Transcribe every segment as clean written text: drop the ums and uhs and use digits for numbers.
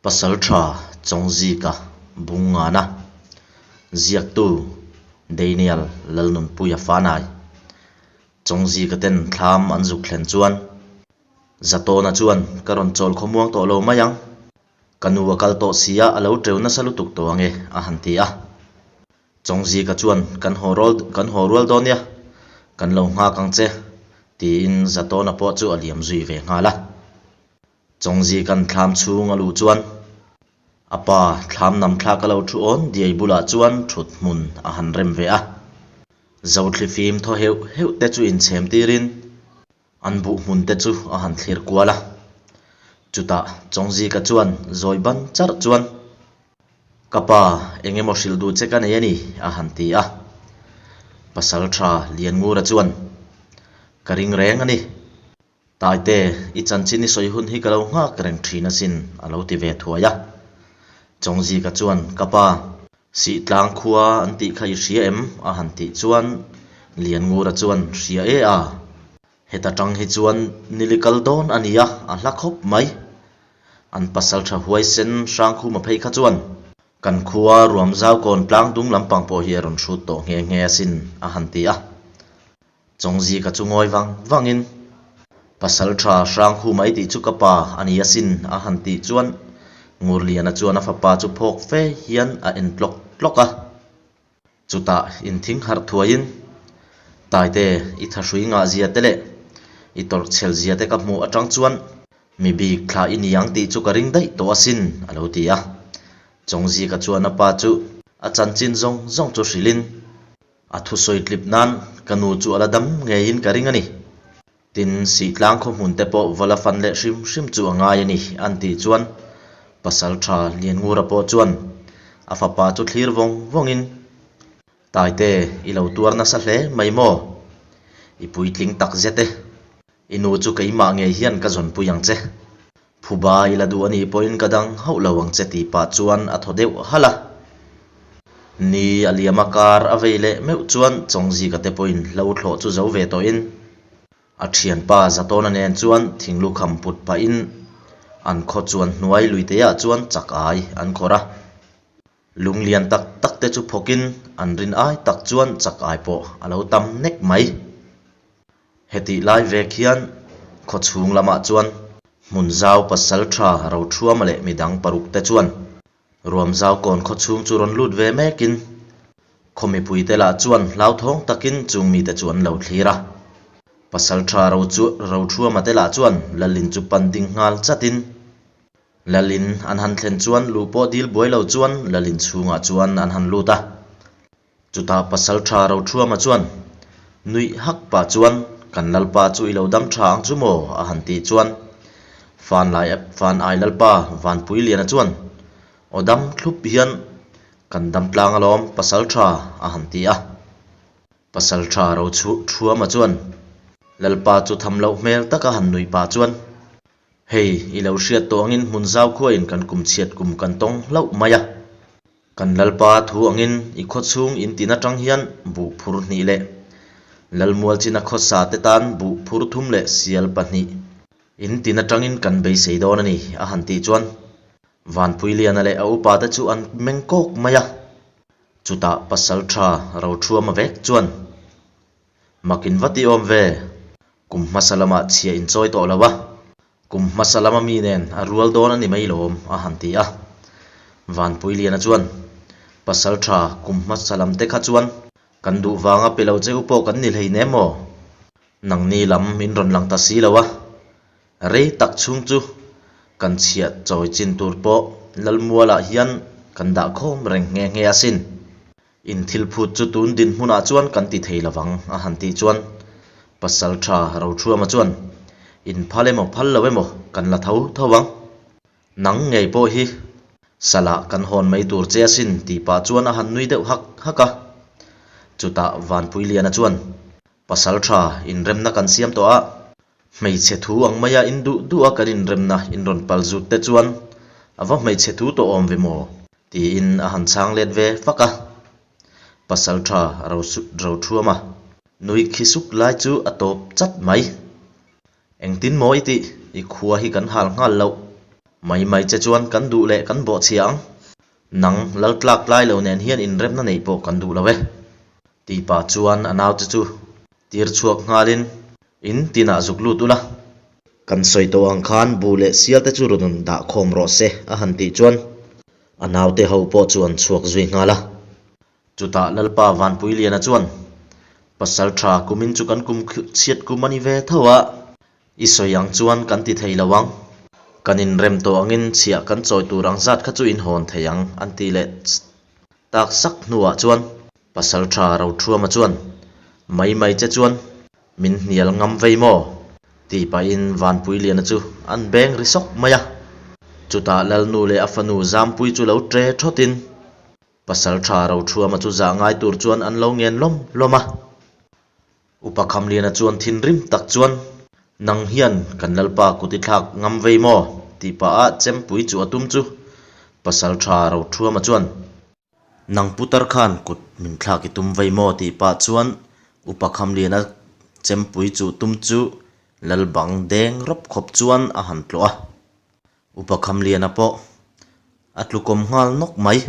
Pasalṭha Chawngzika Bungngana, Ziaktu Daniel Lalnunpuia Fanai, Chawngzika ten thlam an zuk thlen chuan Zatawna chuan ka rawn chawl khawmuang tawh lo mai ang, ka nu a kal tawh sia a lo teu nasa lutuk tawh ange a han ti a. Chawngzika chuan kan haw rual kan haw rual dawn nia, kan lo nghak ang che tiin Zatawna pawh chu a liam zui ve nghal a. Chawngzika'n thlam chhung a luh chuan a pa thlam nam thlak a lo thu awn diai bulah chuan thut hmun a han rem ve a. Zothli fim thaw heuh heuh te chu inchhem tirin an buh hmun te chu a han thlir kual a. Chutah Chawngzika chuan zawi ban charh chuan, Ka pa, eng emaw hrilh duh che ka nei a ni, a han ti a. Pasal tha Lianngura chuan, Ka ring reng a ni. Taite, i chanchin i sawi hun hi ka lo nghak reng thin asin, a lo ti ve thuai a. Chawngzika chuan, Ka pa, Sihtlang khua an tih kha i hria em? a han tih chuan Lianngura chuan, Hria e a, heta tang hi chuan nili kal dawn a nia, a hla khawp mai. An pasaltha huaisen Hrangkhuma phei kha chuan, Kan khua Ruamzau kawn tlang dung lampang pawh hi a rawn hrut tawh nghe nghe asin, a han ti a. Chawngzika chu ngawi vang vangin, Pasal tha hrang khu mai tih chu ka pa a ni asin a han tih chuan Ngurliana chuan a fapa chu phawk fe hian a en tlawk tlawk a. Chutah inthing harh thuaiin, Taite, i thahrui ngah zia te leh i tawrh chhel zia te ka hmuh atang chuan mi bik thla i ni ang tih chu ka ring daih tawh asin a lo ti a. Chawngzika chuan a pa chu a chanchin zawng zawng chu hrilhin, A thusawi tlip nan ka nu chu a la dam ngeiin ka ring a ni. Tin, Sihtlang khaw hmun te pawh va la fan leh hrim hrim chu a ngai a ni an tih chuan pasal tha Lianngura pawh chuan a fapa chu thlir vawng vawngin, Taite, i lo tuar nasa hle mai maw? I puitling tak zet e. I nu chu keimah ngei hian ka zawnpui ang che. Phuba i la duh a nih pawhin ka dang hauh lo ang che tih pah chuan a thaw deuh halh a. Ni a liam a kar a vei leh meuh chuan Chawngzika te pawhin hlo thlawh chu zo ve tawhin a thianpa Zatawna nen chuan thinglukham put pahin an khaw chuan hnuai luiteah chuan chak ai an khawrh a. Lung lian tak tak te chu phawkin an rin ai tak chuan chak ai pawh a lo tam nek mai. Hetih lai vek hian khaw chhung lamah chuan hmun zau pasal tha Rothuama leh midang paruk te chuan Ruamzau kawn khaw chhung chu rawn lut ve mekin khaw mipuite lah chuan hlauthawng takin chung mite chu an lo thlir a. Pasal tha Rothuama te lah chuan Lalin chu pan ding nghal chatin Lalin an han thlen chuan luh pawh dil buai lo chuan Lalin chhungah chuan an han lut a. Chutah pasal tha Rothuama chuan, Nuih hak pah chuan kan Lalpa chu i lo dam tha ang chu maw? a han tih chuan Fanlai Fan ai Lalpa Vanpuiliana chuan, Aw dam thlup hian kan dam tlang alawm pasal tha a han ti a. Pasal tha Rothuama chuan Lalpa chu tham loh hmel taka han nuih pah chuan, Hei, i lo hriat tawh angin hmun zau khuain kan kum chhiat kum kan tawng hlauh mai a. Kan Lalpa thu angin i khaw chhung in tin atang hian buh phur hnih leh Lalmual china khawsa te tan buh phur thum leh sial pahnih in tin atangin kan beisei dawn a ni, a han tih chuan Vanpuiliana leh a upa te chu an meng kawk mai a. Chutah pasal tha Rothuama vek chuan, Makin va ti awm ve, Kum hmasa lamah chhia in chawi tawh lo a, kum hmasa lama mi nen a rual dawn a ni mai lawm, a han ti a. Vanpuiliana chuan, Pasal tha, kum hmasa lam te kha chuan kan duh vanga pe lo che u pawh kan ni hlei nem maw? Nangni lam min rawn lang ta si lo a, rei tak chhung chu kan chhiah chawi chin tur pawh Lalmualah hian kan dah khawm reng nghe nghe asin. In thil phut chu tun dinhmunah chuan kan ti thei lovang, a han tih chuan pasal tha Rothuama chuan, In phal emaw phal lo emaw kan la tho tho ang. Nang ngei pawh hi salah kan hawn mai tur che asin tih pah chuan a han nui deuh hak hak a. Chutah Vanpuiliana chuan, Pasal tha inremna kan siam tawh a, hmeichhe thu ang maia in duh duh a kan inremna in rawn pal zut te chuan a va hmeichhe thu tawh awm ve maw? Tiin a han chhang let ve fak a. Pasal tha Rothuama nui khi suk lai chu a tawp chat mai. Engtin maw i tih? I khua hi kan hal nghal loh. Mai mai che chuan kan duh leh kan bawhchhia ang. Nang lal tlak tlai lo nen hian inremna neih pawh kan duh lo e. Tih pah chuan a naute chu tir chhuak nghalin in tinah zuk lut ula. Kan sawi tawh ang khan buh leh sial te chu rawn dah khawm rawh se a han tih chuan a naute ho pawh chu an chhuak zui nghal a. Chutah Lalpa Vanpuiliana chuan, Pasal tha kumin chu kan kum chhiat kum a ni ve tho a, i sawi ang chuan kan ti thei lo ang. Kan inrem tawh angin chhiah kan chawi tur ang zat kha chu in hawn thei ang an ti leh tak sak hnuah chuan Pasal tha Rothuama chuan, Mai mai che chuan min hnial ngam vei maw? tih pahin Vanpuiliana chu an beng ri sawk mai a. Chutah Lalnu leh a fanu Zampui chu lo tre thawtin, Pasal tha Rothuama chu zah ngai tur chuan an lo ngen lawm lawm a. Upa Khamliana chuan thinrim tak chuan, Nang hian kan Lalpa kut i thlak ngam vei maw? tih pah a chempui chu a tum chu. Pasal tha Rothuama chuan, Nang putar khan kut min thlak i tum vei maw? tih pah chuan Upa Khamliana chempui chu tum chu Lalbang deng rawp khawp chuan a han tlawh a. Upa Khamliana pawh a tlukawm nghal nawk mai.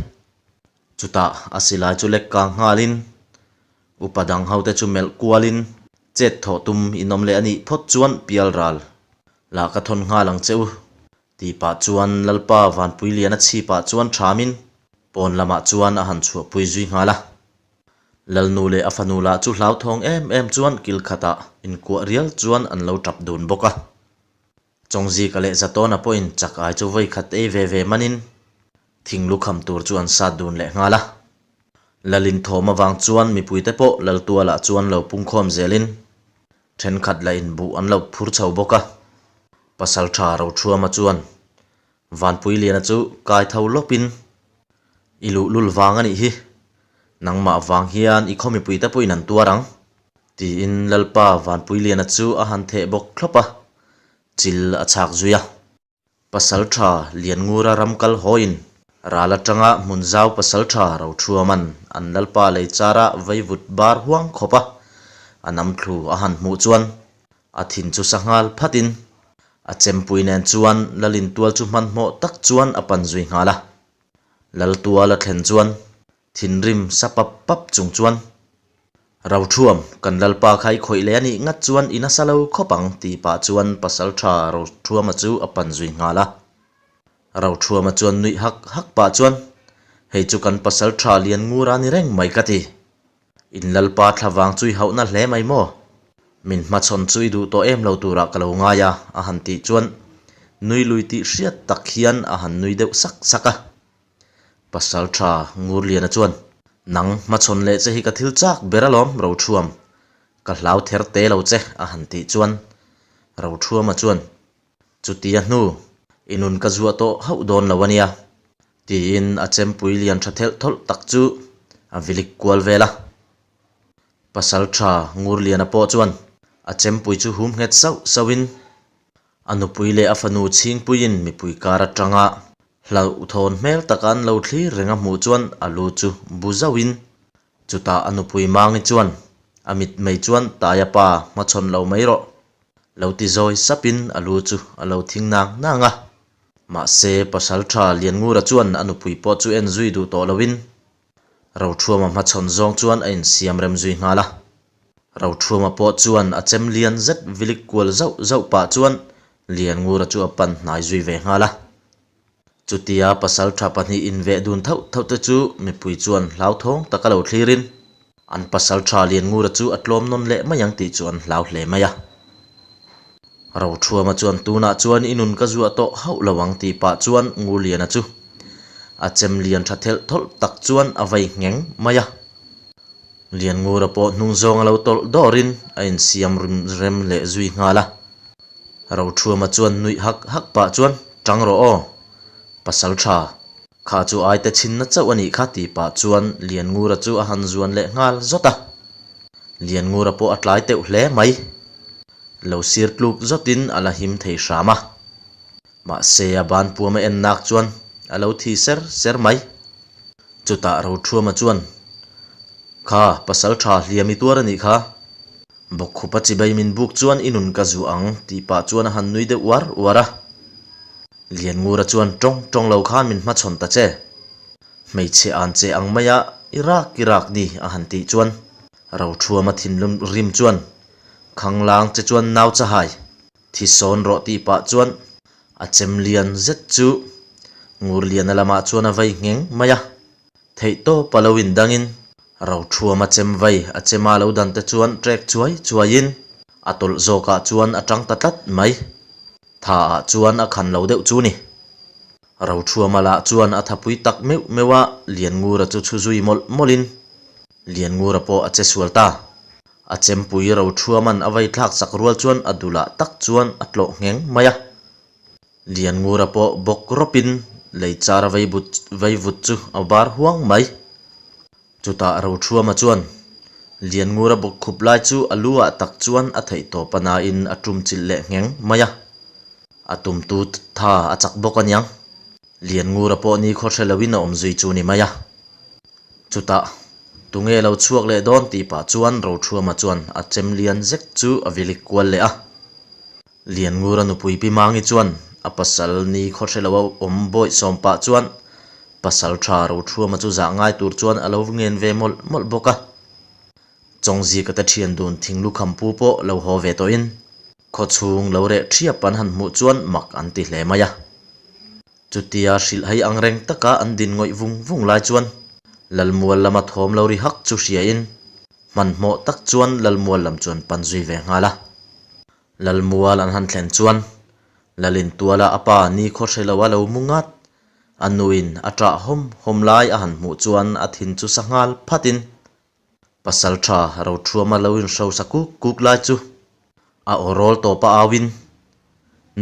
Chutah a silai chu lek kang nghalin upa dang hote chu melh kualin chet thawh tum in awm leh a nih phawt chuan pial ral lah ka thawn nghal ang che u tih pah chuan Lalpa Vanpuiliana chhipah chuan thamin pawn lamah chuan a han chhuahpui zui nghal a. Lalnu leh a fanu lah chu hlauthawng em em chuan kil khatah inkuah rial chuan an lo tap dun bawk a. Chawngzika leh Zatawna pawhin chak ai chu vawi khat ei ve ve manin thing lukham tur chu an sat dun leh nghal a. Lalin thawm avang chuan mipuite pawh Laltualah chuan lo pungkhawm zelin thenkhat la inbuh an lo phur chho bawk a. Pasaltha Rothuama chuan Vanpuiliana chu kai tho lawpin, I luhlul vang a nih hi, nangmah vang hian i khaw mipuite pawhin an tuar ang, tiin Lalpa Vanpuiliana chu a han theh bawk thlawp a, chil a chhak zui a. Pasaltha Lianngura ram kal hawiin ral atanga Hmunzau Pasaltha Rothuaman an Lalpa lei chara vaivut bar huang khawp a, a namthlu a han hmuh chuan A thin chu sa nghal phatin a chempui nen chuan Lalin tual chu hmanhmawh tak chuan a pan zui nghal a. Lal tual a thlen chuan thinrim sa pap pap chung chuan, Rothuam, kan Lalpa kha i khawih leh a nih ngat chuan i nasa lo khawp ang tih pah chuan Pasaltha Rothuama chu a pan zui nghal a. Rothuama chuan nuih hak hak pah chuan, Hei chu kan Pasaltha Lianngura ni reng mai ka ti. In Lalpa thlavang chu i hauhna hle mai maw? Min hmachhawn chu i duh tawh em lo turah ka lo ngai a, a han tih chuan nui lui tih hriat tak hian a han nui deuh sak sak a. Pasal tha Ngurliana chuan, Nang hmachhawn leh che hi ka thil chak ber alawm, Rothuam. Ka hlau ther te lo che, a han tih chuan Rothuama chuan, Chutia hnu, i nun ka zuah tawh hauh dawn lo a nia, tiin a chempui lian tha thelh thawlh tak chu a vilik kual vel a. Pasal tha Ngurliana pawh chuan a chempui chu hum nghet sauh sauhin a nupui leh a fanu chhingpuiin mipui kar atanga hlauhthawn hmel taka an lo thlir reng a hmuh chuan a lu chu bu zauhin Chutah a nupui Mangi chuan a mitmei chuan Taia pa hmachhawn lo mai rawh lo ti zawi sapin a lu chu a lo thing nang nang a. Mahse pasal tha Lianngura chuan a nupui pawh chu en zui duh tawh loin Rothuama hmachhawn zawng chuan a insiam rem zui nghal a. Rothuama pawh chuan a chem lian zet vilik kual zauh zauh pah chuan Lianngura chu a pan hnai zui ve nghal a. Chutia pasal tha pahnih inveh dun thauh thauh te chu mipui chuan hlauthawng taka lo thlirin an pasal tha Lianngura chu a tlawm nawn leh mai ang tih chu an hlau hle mai a. Rothuama chuan tunah chuan i nun ka zuah tawh hauh lo ang tih pah chuan Ngurliana chu a chem lian tha thelh thawlh tak chuan a vei ngheng mai a. Lianngura pawh hnung zawng a lo tawlh dawrin a insiam rem leh zui nghal a. Rothuama chuan nuih hak hak pah chuan, Tang rawh aw, pasal tha. Kha chu aite chhinna chauh a nih kha tih pah chuan Lianngura chu a han zuan leh nghal zawt a. Lianngura pawh a tlai teuh hle mai. Lo sir tluk zawtin a la him thei hram a. Mahse a ban puam a en nak chuan a lo thi ser ser mai. Chutah Rothuama chuan, Kha, pasal tha hliam i tuar a nih kha. Bawkkhupa chibei min buk chuan i nun ka zuah ang, tih pah chuan a han nui deuh uar uar a. Lianngura chuan tawng tawng lo khan min hmachhawn ta che. Hmeichhe an che ang maia i rak i rak ni a han tih chuan Rothuama thinlung rim chuan Khanglang che chuan nau chahai thi sawn rawh tih pah chuan a chem lian zet chu Ngurliana lamah chuan a vei ngheng mai a. Theihtawp a lo indangin Rothuama chem vei a chema lo dan te chuan trek chuai chuaiin a tawlh zawkah chuan a tang ta tlat mai. Tha ah chuan a khan lo deuh chu ni. Rothuama lah chuan a thapui tak meuh meuh a, Lianngura chu chhu zui mawlh mawlhin Lianngura pawh a che sual ta. A chempui Rothuaman a vei thlak sak rual chuan a dulah tak chuan a tlawh ngheng mai a. Lianngura pawh bawk rawpin lei char a vei vut chu a bar huang mai. Chutah Rothuama chuan Lianngura bawk khup lai chu a lu ah tak chuan a theih tawp a nain a tum chilh leh ngheng mai a. A tumtu tha a chak bawk aniang. Lianngura pawh ni khaw hre loin a awm zui chu ni mai a. Chutah tunge lo chhuak leh dawn tih pah chuan Rothuama chuan a chem lian zek chu a vilik kual leh a. Lianngura nupui Pi Mangi chuan a pasal ni khaw hre lo a awm bawih sawm pah chuan pasal tha Rothuama chu zah ngai tur chuan a lo ngen ve mawlh mawlh bawk a. Chawngzika te thian dun thinglukham pu pawh lo haw ve tawhin khawchhung lo reh thiap an han hmuh chuan mak an ti hle mai a. Chutia hrilh hei ang reng taka an din ngawih vung vung lai chuan Lalmual lama thawm lo ri hak chu hriain hmanhmawh tak chuan Lalmual lam chuan pan zui ve nghal a. Lalmual an han thlen chuan Lalintuala a pa ni khaw hre lo a lo mu ngat. A nuin a ṭah hawm hawm lai a han hmuh chuan a thin chu sa nghal phatin pasal ṭha Rothuama lo inhrosa kuk kuk lai chu a aw rawl tawp a auin,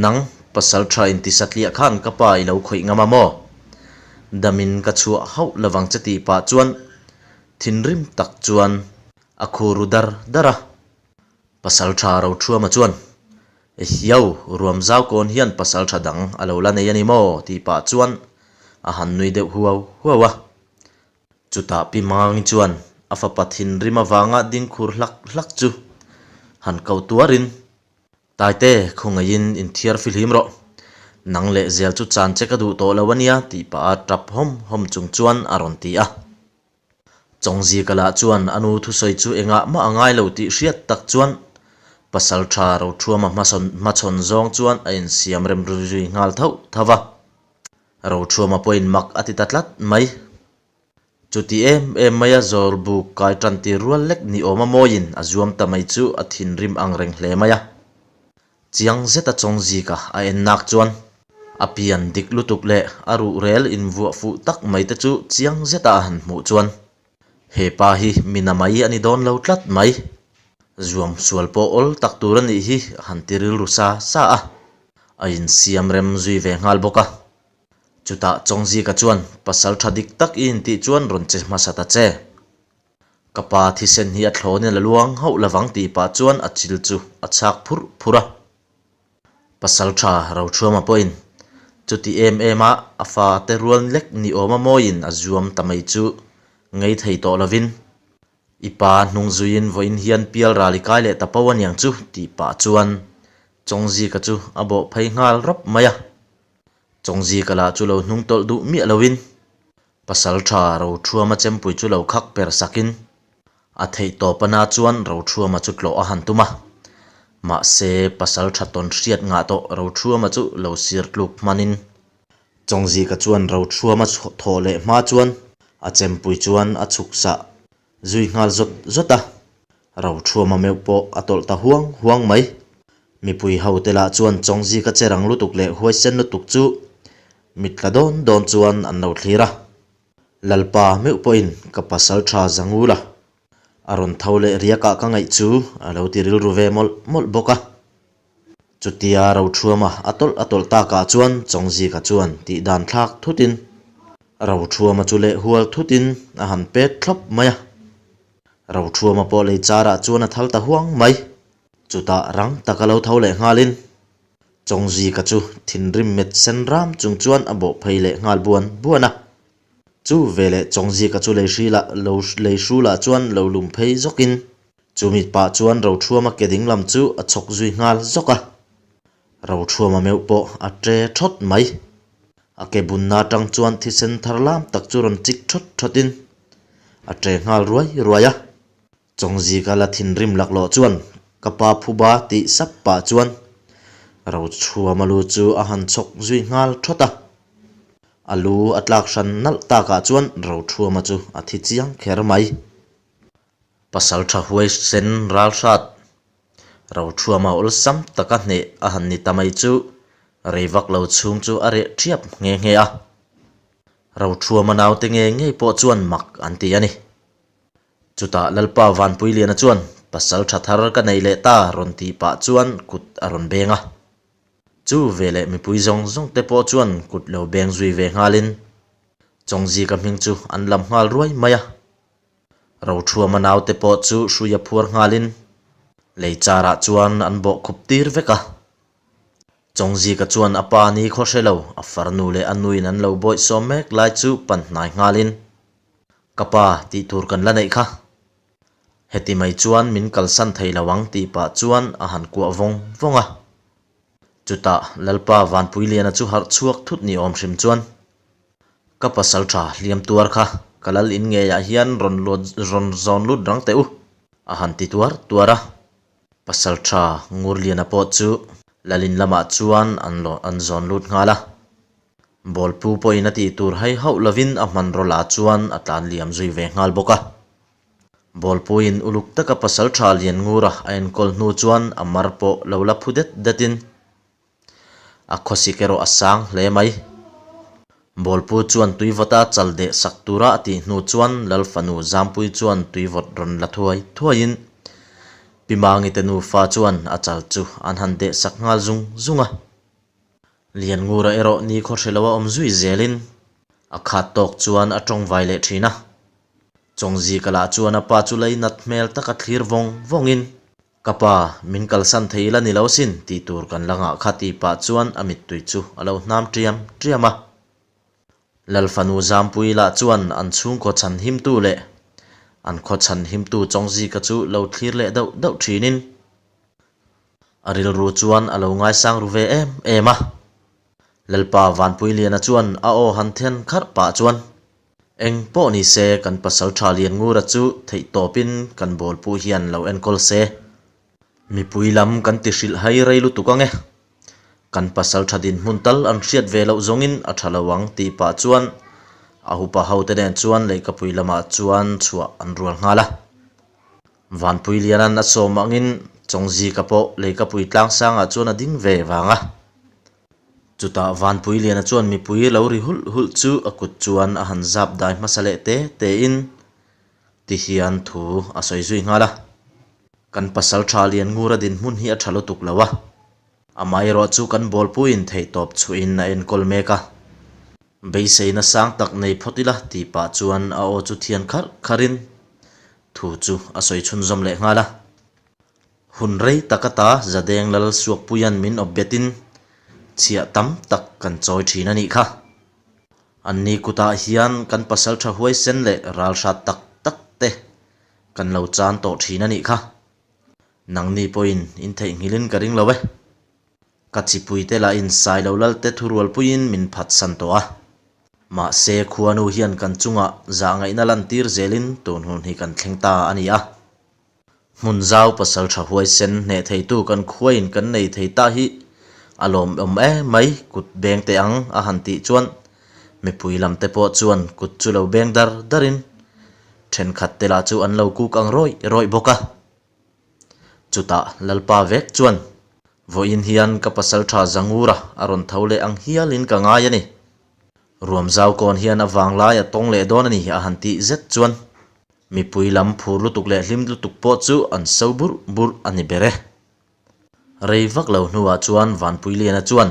Nang pasal ṭha inti satliah khan ka pa i lo khawih ngam a maw? Damin ka chhuah hauh lovang che tih pah chuan thinrim tak chuan a khu ru dar dar a. Pasal tha Rothuama chuan, Ehiau, ruam zau kawn hian pasal tha dang a lo la nei a ni maw? tih pah chuan a han nui deuh huau huau a. Chutah Pi Mangi chuan a fapa thinrim avanga ding khur hlak hlak chu han ko tuarin, Taite, khawngaihin inthiar fihlim rawh. Nang leh zel chu chan che ka duh tawh lo a nia tih pah a tap hawm hawm chung chuan a rawn ti a. Chawngzika lah chuan a nu thusawi chu engah mah a ngai lo tih hriat tak chuan pasal tha Rothuama hmachhawn zawng chuan a insiam rem zui nghal thauh thauh va. Rothuama pawhin mak a ti ta tlat mai. Chuti em em maia zawlbuk kai tan tir rual lek ni awma mawiin a zuam ta mai chu a thinrim ang reng hle mai a. Chiang zeta Chawngzika a en nak chuan a pian dik lutuk leh a ruhrel invuah fuh tak mai te chu chiang zeta a han hmuh chuan he pa hi mina mai a ni dawn lo tlat mai. Zuam sual pawh awl tak tur a nih hi a han ti rilru sa sa a, a insiam rem zui ve nghal bawk a. Chutah Chawngzika chuan pasal tha dik tak i intih chuan rawn che hmasa ta che. Ka pa thisen hi a thlawnin a la luang hauh lovang tih pah chuan a chil chu a chhak phurh phurh a. Pasal tha Rothuama pawhin chuti em em a a fa te rual lek ni awma mawiin a zuam ta mai chu ngei thei tawh lovin i pa hnung zuiin vawiin hian pial ral i kai leh ta po aniang chu tih pah chuan Chawngzika chu a bawh phei nghal rawp mai a. Chawngzika lah chu lo hnung tawlh duh miah lovin Pasal tha Rothuama chempui chu lo khak per sakin a theih tawp ana chuan Rothuama chu tlawh a han tum a. Mahse, pasal tha tawn hriat ngah tawh Rothuama chu lo sir tluk hmanin Chawngzika chuan Rothuama thawh leh hma chuan a chempui chuan a chhuk sah zui nghal zawt zawt a. Rothuama meuh pawh a tawlh ta huang huang mai. Mipui hote lah chuan Chawngzika che rang lutuk leh huaisen lutuk chu Mit tla dawn dawn chuan an lo thlir a, Lalpa meuh pawhin ka pasal tha Zangula a rawn tho leh riakah ka ngaih chu a lo ti rilru ve mawlh mawlh bawk a. Chutia Rothuama a tawlh a tawlh takah chuan Chawngzika chuan tih dan thlak thutin Rothuama chu leh hual thutin a han pet thlawp mai a. Rothuama pawh lei charah chuan a thal ta huang mai. Chutah rang taka lo tho leh nghalin Chawngzika chu thinrim met sen ram chung chuan a bawh phei leh nghal buan buan a. Chu veleh Chawngzika chu lei hrulah chuan lo lum phei zawkin chu mit pah chuan Rothuama ke ding lam chu a chhawk zui nghal zawk a. Roṭhuama meuh pawh a ṭe ṭhawt mai. A ke bunna aṭang chuan thisen thar lam tak chu rawn chik ṭhawt ṭhawtin a ṭe nghal ruai ruai a. Chawngzika la thinrim laklawh chuan ka pa phuba tih sap pah chuan Roṭhuama lu chu a han chhawk zui nghal ṭhawt a. A lu a tlak hran nalh takah chuan Roṭhuama chu a thi chiang kher mai. Pasal tha huai sen ral hrat Roṭhuama awlsam taka hneh a han ni ta mai chu rei vak lo chhung chu a reh ṭhiap nghe nghe a. Roṭhuama naute nge ngei pawh chuan mak an ti a ni. Chutah Lalpa Vanpuiliana chuan pasal tha thar ka nei leh ta rawn tih pah chuan kut a rawn beng a. Chu veleh mipui zawng zawng te pawh chuan kut lo beng zui ve nghalin Chawngzika hming chu an lam nghal ruai mai a. Roṭhuama naute pawh chu hrui a phuar nghalin lei charah chuan an bawh khup tir vek a. Chawngzika chuan a pa ni khaw hre lo, a farnu leh a nuin an lo bawihsawm mek lai chu pan hnai nghalin, Ka pa, tih tur kan la neih kha. Heti mai chuan min kalsan thei lo ang tih pah chuan a han kuah vawng vawng a. Chutah Lalpa Vanpuiliana chu harh chhuak thut ni awm hrim chuan, Ka pasal tha hliam tuar kha ka lal in ngeiah hian rawn luat rawn zawn lut rang teh u, a han ti tuar tuar a. Pasal tha Ngurliana pawh chu lal in lamah chuan an an zawn lut nghal a. Bawlpu pawhin a tih tur hai hauh lovin a hmanraw la chuan a tlan liam zui ve nghal bawk a. Bawlpuiin uluk taka pasal tha Lianngura a enkawl hnu chuan a mar pawh lo la phu det detin A khawsik erawh a sang hle mai. Bawlpu chuan tuivawta chal deh sak tura a tih hnu chuan Lal fanu Zampui chuan tuivawt rawn la thuai thuaiin Pi Mangite nufa chuan a chal chu an han deh sak nghal zung zung a. Lianngura erawh ni khaw hre lo a awm zui zelin a khat tawk chuan a tawngvai leh thin a. Chawngzika lah chuan a pa chu leinat hmel taka thlir vawng vawngin Ka pa, min kalsan thei la ni lo sin tih tur kan la ngah kha tih pah chuan a mittui chu a lo hnam ṭiam ṭiam a. Lal fanu Zampui lah chuan an chhungkaw chhan himtu leh an khaw chhan himtu Chawngzika chu lo thlir leh deuh deuh ṭhinin a rilru chuan a lo ngaisang ru ve em em a. Lalpa Vanpuiliana chuan a aw han then kharh pah chuan Eng pawh ni se kan pasal tha Lianngura chu theih tawpin kan bawlpu hian lo enkawl se. Mipui lam kan ti hrilh hai rei lutuk ang e. Kan pasal tha dinhmun tal an hriat ve loh zawngin a tha lo ang tih pah chuan a upa hote nen chuan leihkapui lamah chuan chhuah an rual nghal a. Vanpui Lianan a sawm angin Chawngzika pawh leihkapui tlangsangah chuan a ding ve vang a. Chutah Vanpui Liana chuan mipui lo ri hulh hulh chu a kut chuan a han zap dai hmasa leh te tein ti hian thu a sawi zui nghal a. Kan pasal tha Lian Ngura dinhmun hi a tha lutuk lo a, amaherawh chu kan bawlpuiin theihtawp chhuahin a enkawl mek a. Beiseina sang tak nei phawt ila tih pah chuan a aw chu thian kharh kharhin thu chu a sawi chhunzawm leh nghal a. Hun rei tak ata Zadeng Lal Suakpuia'n min awp betin chhiah tam tak kan chawi thin a nih kha. Anni kutah hian kan pasal tha huaisen leh ral hrat tak tak te kan lo chan tawh thin a nih kha. Nangni pawhin in theihnghilhin ka ring lo e. Ka chipuite lahin Sailo Lalte thurualpuiin min phatsan tawh a. Mahse, khuanu hian kan chungah zahngaihna lantir zelin tun hun hi kan thleng ta a ni a. Hmun zau pasal tha huaisen hneh theitu kan khuaiin kan nei thei ta hi a lawmawm em mai kut beng teh ang a han tih chuan mipui lam te pawh chuan kut chu lo beng dar darin thenkhat te lah chu an lo kuk ang rawih rawih bawk a. Chutah Lalpa vek chuan vawiin hian ka pasal tha Zangura a rawn tho leh ang hialin ka ngai a ni. Ruam zau kawn hian a vanglai a tawng leh dawn a ni a han tih zet chuan Mipui lam phur lutuk leh hlim lutuk pawh chu an so burh burh a ni ber e. Rei vak lo hnuah chuan Vanpuiliana chuan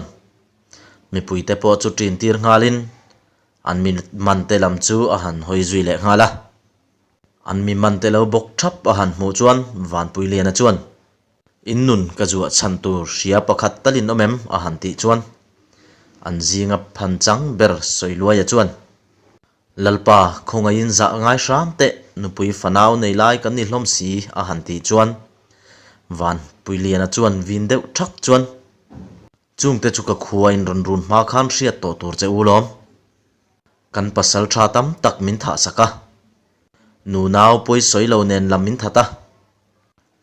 mipuite pawh chu ṭin tir nghalin an mi mante lam chu a han hawi zui leh nghal a. An mi mante lo bawk ṭhap a han hmuh chuan Vanpuiliana chuan, In nun ka zuah chhan tur hria pakhat talin awm em? a han tih chuan an zinga phan chang ber Sawiluaia chuan, Lalpa, khawngaihin zah ngai hram teh, nupui fanau nei lai kan ni hlawm si, a han tih chuan Vanpuiliana chuan vin deuh thak chuan. Chungte chu ka khua in rawn run hma khan hriat tawh tur che u lawm. Kan pasal tha tam tak min thah sak a. Nunau pawi sawi lo nen lam min that a.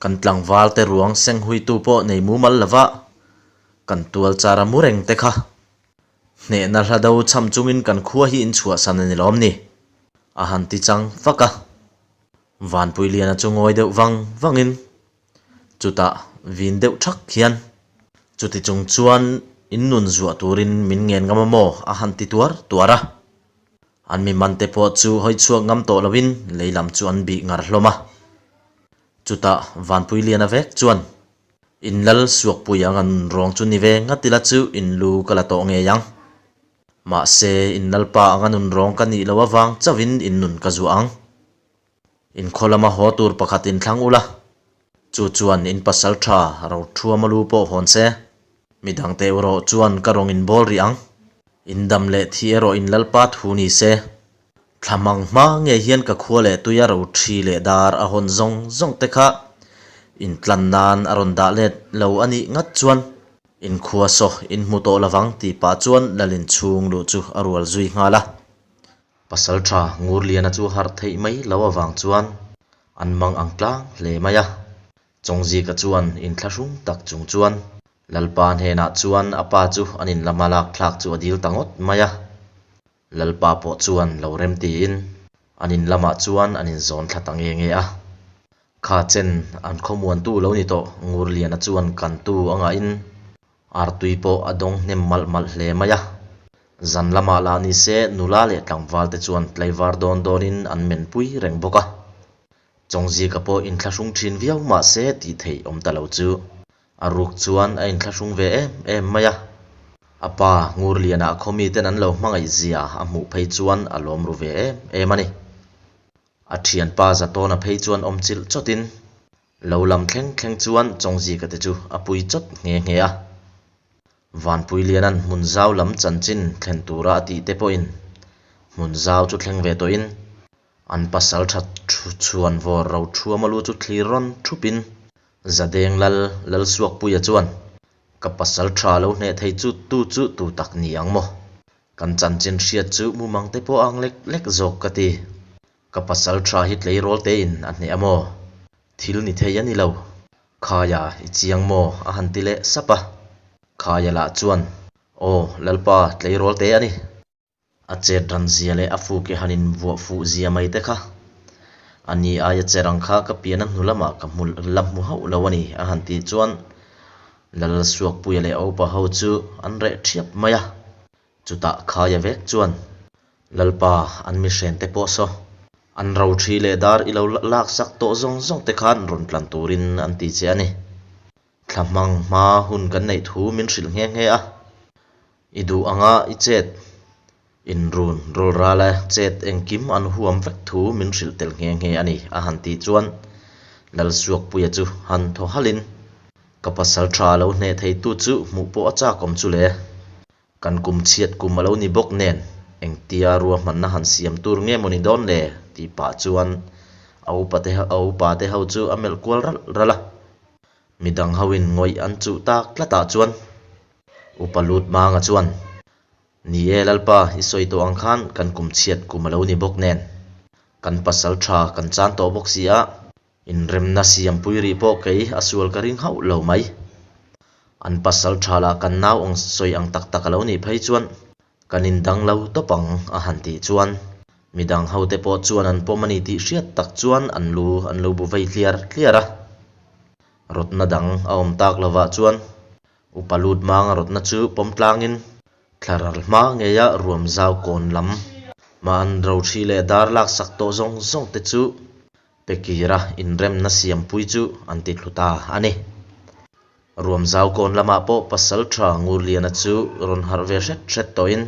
Kan tlangval te ruang seng huitu pawh nei mumal lova kan tual char a mu reng te kha. Hnehna hla do chham chungin kan khua hi in chhuahsan a ni lawm ni? A han ti chang fak a. Vanpuiliana chu ngawi deuh vang vangin chutah vin deuh thak hian chuti chung chuan in nun zuah turin min ngen ngam a maw? A han ti tuar tuar a. An mi mante pawh chu hawi chhuak ngam tawh loin lei lam chu an bih ngar hlawm a. Chutah Vanpuiliana vek chuan In lal suakpui ang an rawng chu ni ve ngat ila chu in lu ka la tawh ngei ang. Mahse, in lalpa anga nun rawng ka nih loh avang chauhin in nun ka zuah ang. In khaw lama haw tur pakhat in thlang ula, chu chuan in pasal tha Rothuama lu pawh hawn se, midangte erawh chuan ka rawng in bawl rih ang. In dam leh thi erawh in lalpa thu ni se. Thla hmang hma ngei hian ka khua leh tuia ro thi leh dar a hawn zawng zawng te kha intlan nan a rawn dah let lo a nih ngat chuan inkhua saw in hmu tawh lovang tih pah chuan Lalin chhung luh chu a rual zui nghal a. Pasaltha Ngurliana chu harh theih mai lo avang chuan an mang ang tlang hle mai a. Chawngzika chuan inthlahrung tak chung chuan Lalpa hnenah chuan a pa chu an inlama lak thlak chu a dil ta ngawt mai a. Lalpa pawh chuan lo rem tiin an in lamah chuan an inzawn thla ta nge nge a. Kha chen an khawmuantu lo ni tawh Ngurliana chuan kantu a ngahin artui pawh a dawng hnem malh malh hle mai a. Zan lamah lah ni se nula leh tlangval te chuan tlaivar dawn dawnin an menpui reng bawk a. Chawngzika pawh inthlahrung thin viau mahse tih theih awm ta lo chu A ruk chuan a inthlahrung ve em em mai a. A pa Ngurliana khaw miten an lo hmangaih zia a hmuh phei chuan a lawm ru ve em em a ni. A thianpa Zatawna phei chuan awm chilh chawtin lo lam thleng thleng chuan Chawngzika te chu a pui chawt nghe nghe a. Vanpuiliana'n hmun zau lam chanchin thlen tura a tih te pawhin hmun zau chu thleng ve tawhin an pasal tha chhuan vawr ro thuama lu chu thlir rawn thupin Zadeng Lal Lalsuakpuia chuan, Ka pasal tha lo hneh thei chu tu chu tu tak ni ang maw? Kan chanchin hriat chu mumang te pawh ang lek lek zawk ka ti. Ka pasal tha hi tleirawl tein a hneh a maw? Thil ni thei a ni lo. Khaia, i chiang maw? a han ti leh sap a. Khaia lah chuan, Aw, Lalpa, tleirawl te a ni. A chet ran zia leh a fuke han in vuah fuh zia mai te kha. A ni aia che rang kha ka pian a hnu lamah ka hmu la hmu hauh lo a ni a han tih chuan Lalsuakpuia leh a upa ho chu an reh thiap mai a. Chutah khaia vek chuan Lalpa an mihren te pawh saw an ro thi leh dar i lo laksak tawh zawng zawng te khan rawn tlan turin an ti che a ni. Thla hmang hma hun kan neih thu min hrilh nghe nghe a. I duh anga i chet inrun rawl ral e, chet engkim an huam vek thu min hrilh tel nghe nghe a ni, a han tih chuan Lalsuakpuia chu han thaw halhin, Ka pasal tha lo hneh theitu chu hmuh pawh a chak awm chu le. Kan kum chhiat kum a lo ni bawk nen engtia ruahmanna han siam tur nge maw ni dawn le? tih pah chuan a upate a upate ho chu a melh kual ralh ralh a. Midang hoin ngawih an chuh tak tlatah chuan Upa lut manga chuan, Ni e Lalpa, i sawi tawh ang khan kan kum chhiat kum a lo ni bawk nen, kan pasal tha kan chan tawh bawk si a, inremna siampui rih pawh kei a sual ka ring hauh lo mai. An pasal tha lah kan nau ang sawi ang tak tak a lo nih phei chuan kan indang lo tawp ang a han tih chuan midang hote pawh chuan an pawm a ni tih hriat tak chuan an lu an lo bu vei tliar tliar a. Rawtna dang a awm tak lovah chuan Upa lut manga rawtna chu pawm tlangin thlaral hma ngeia ruam zau kawn lam mah an rothri leh dar laksak tawh zawng zawng te chu pe kira inremna siampui chu an ti thlu ta a ni. Ruam zau kawn lamah pawh pasal tha Ngurliana chu rawn harh ve hret hret tawhin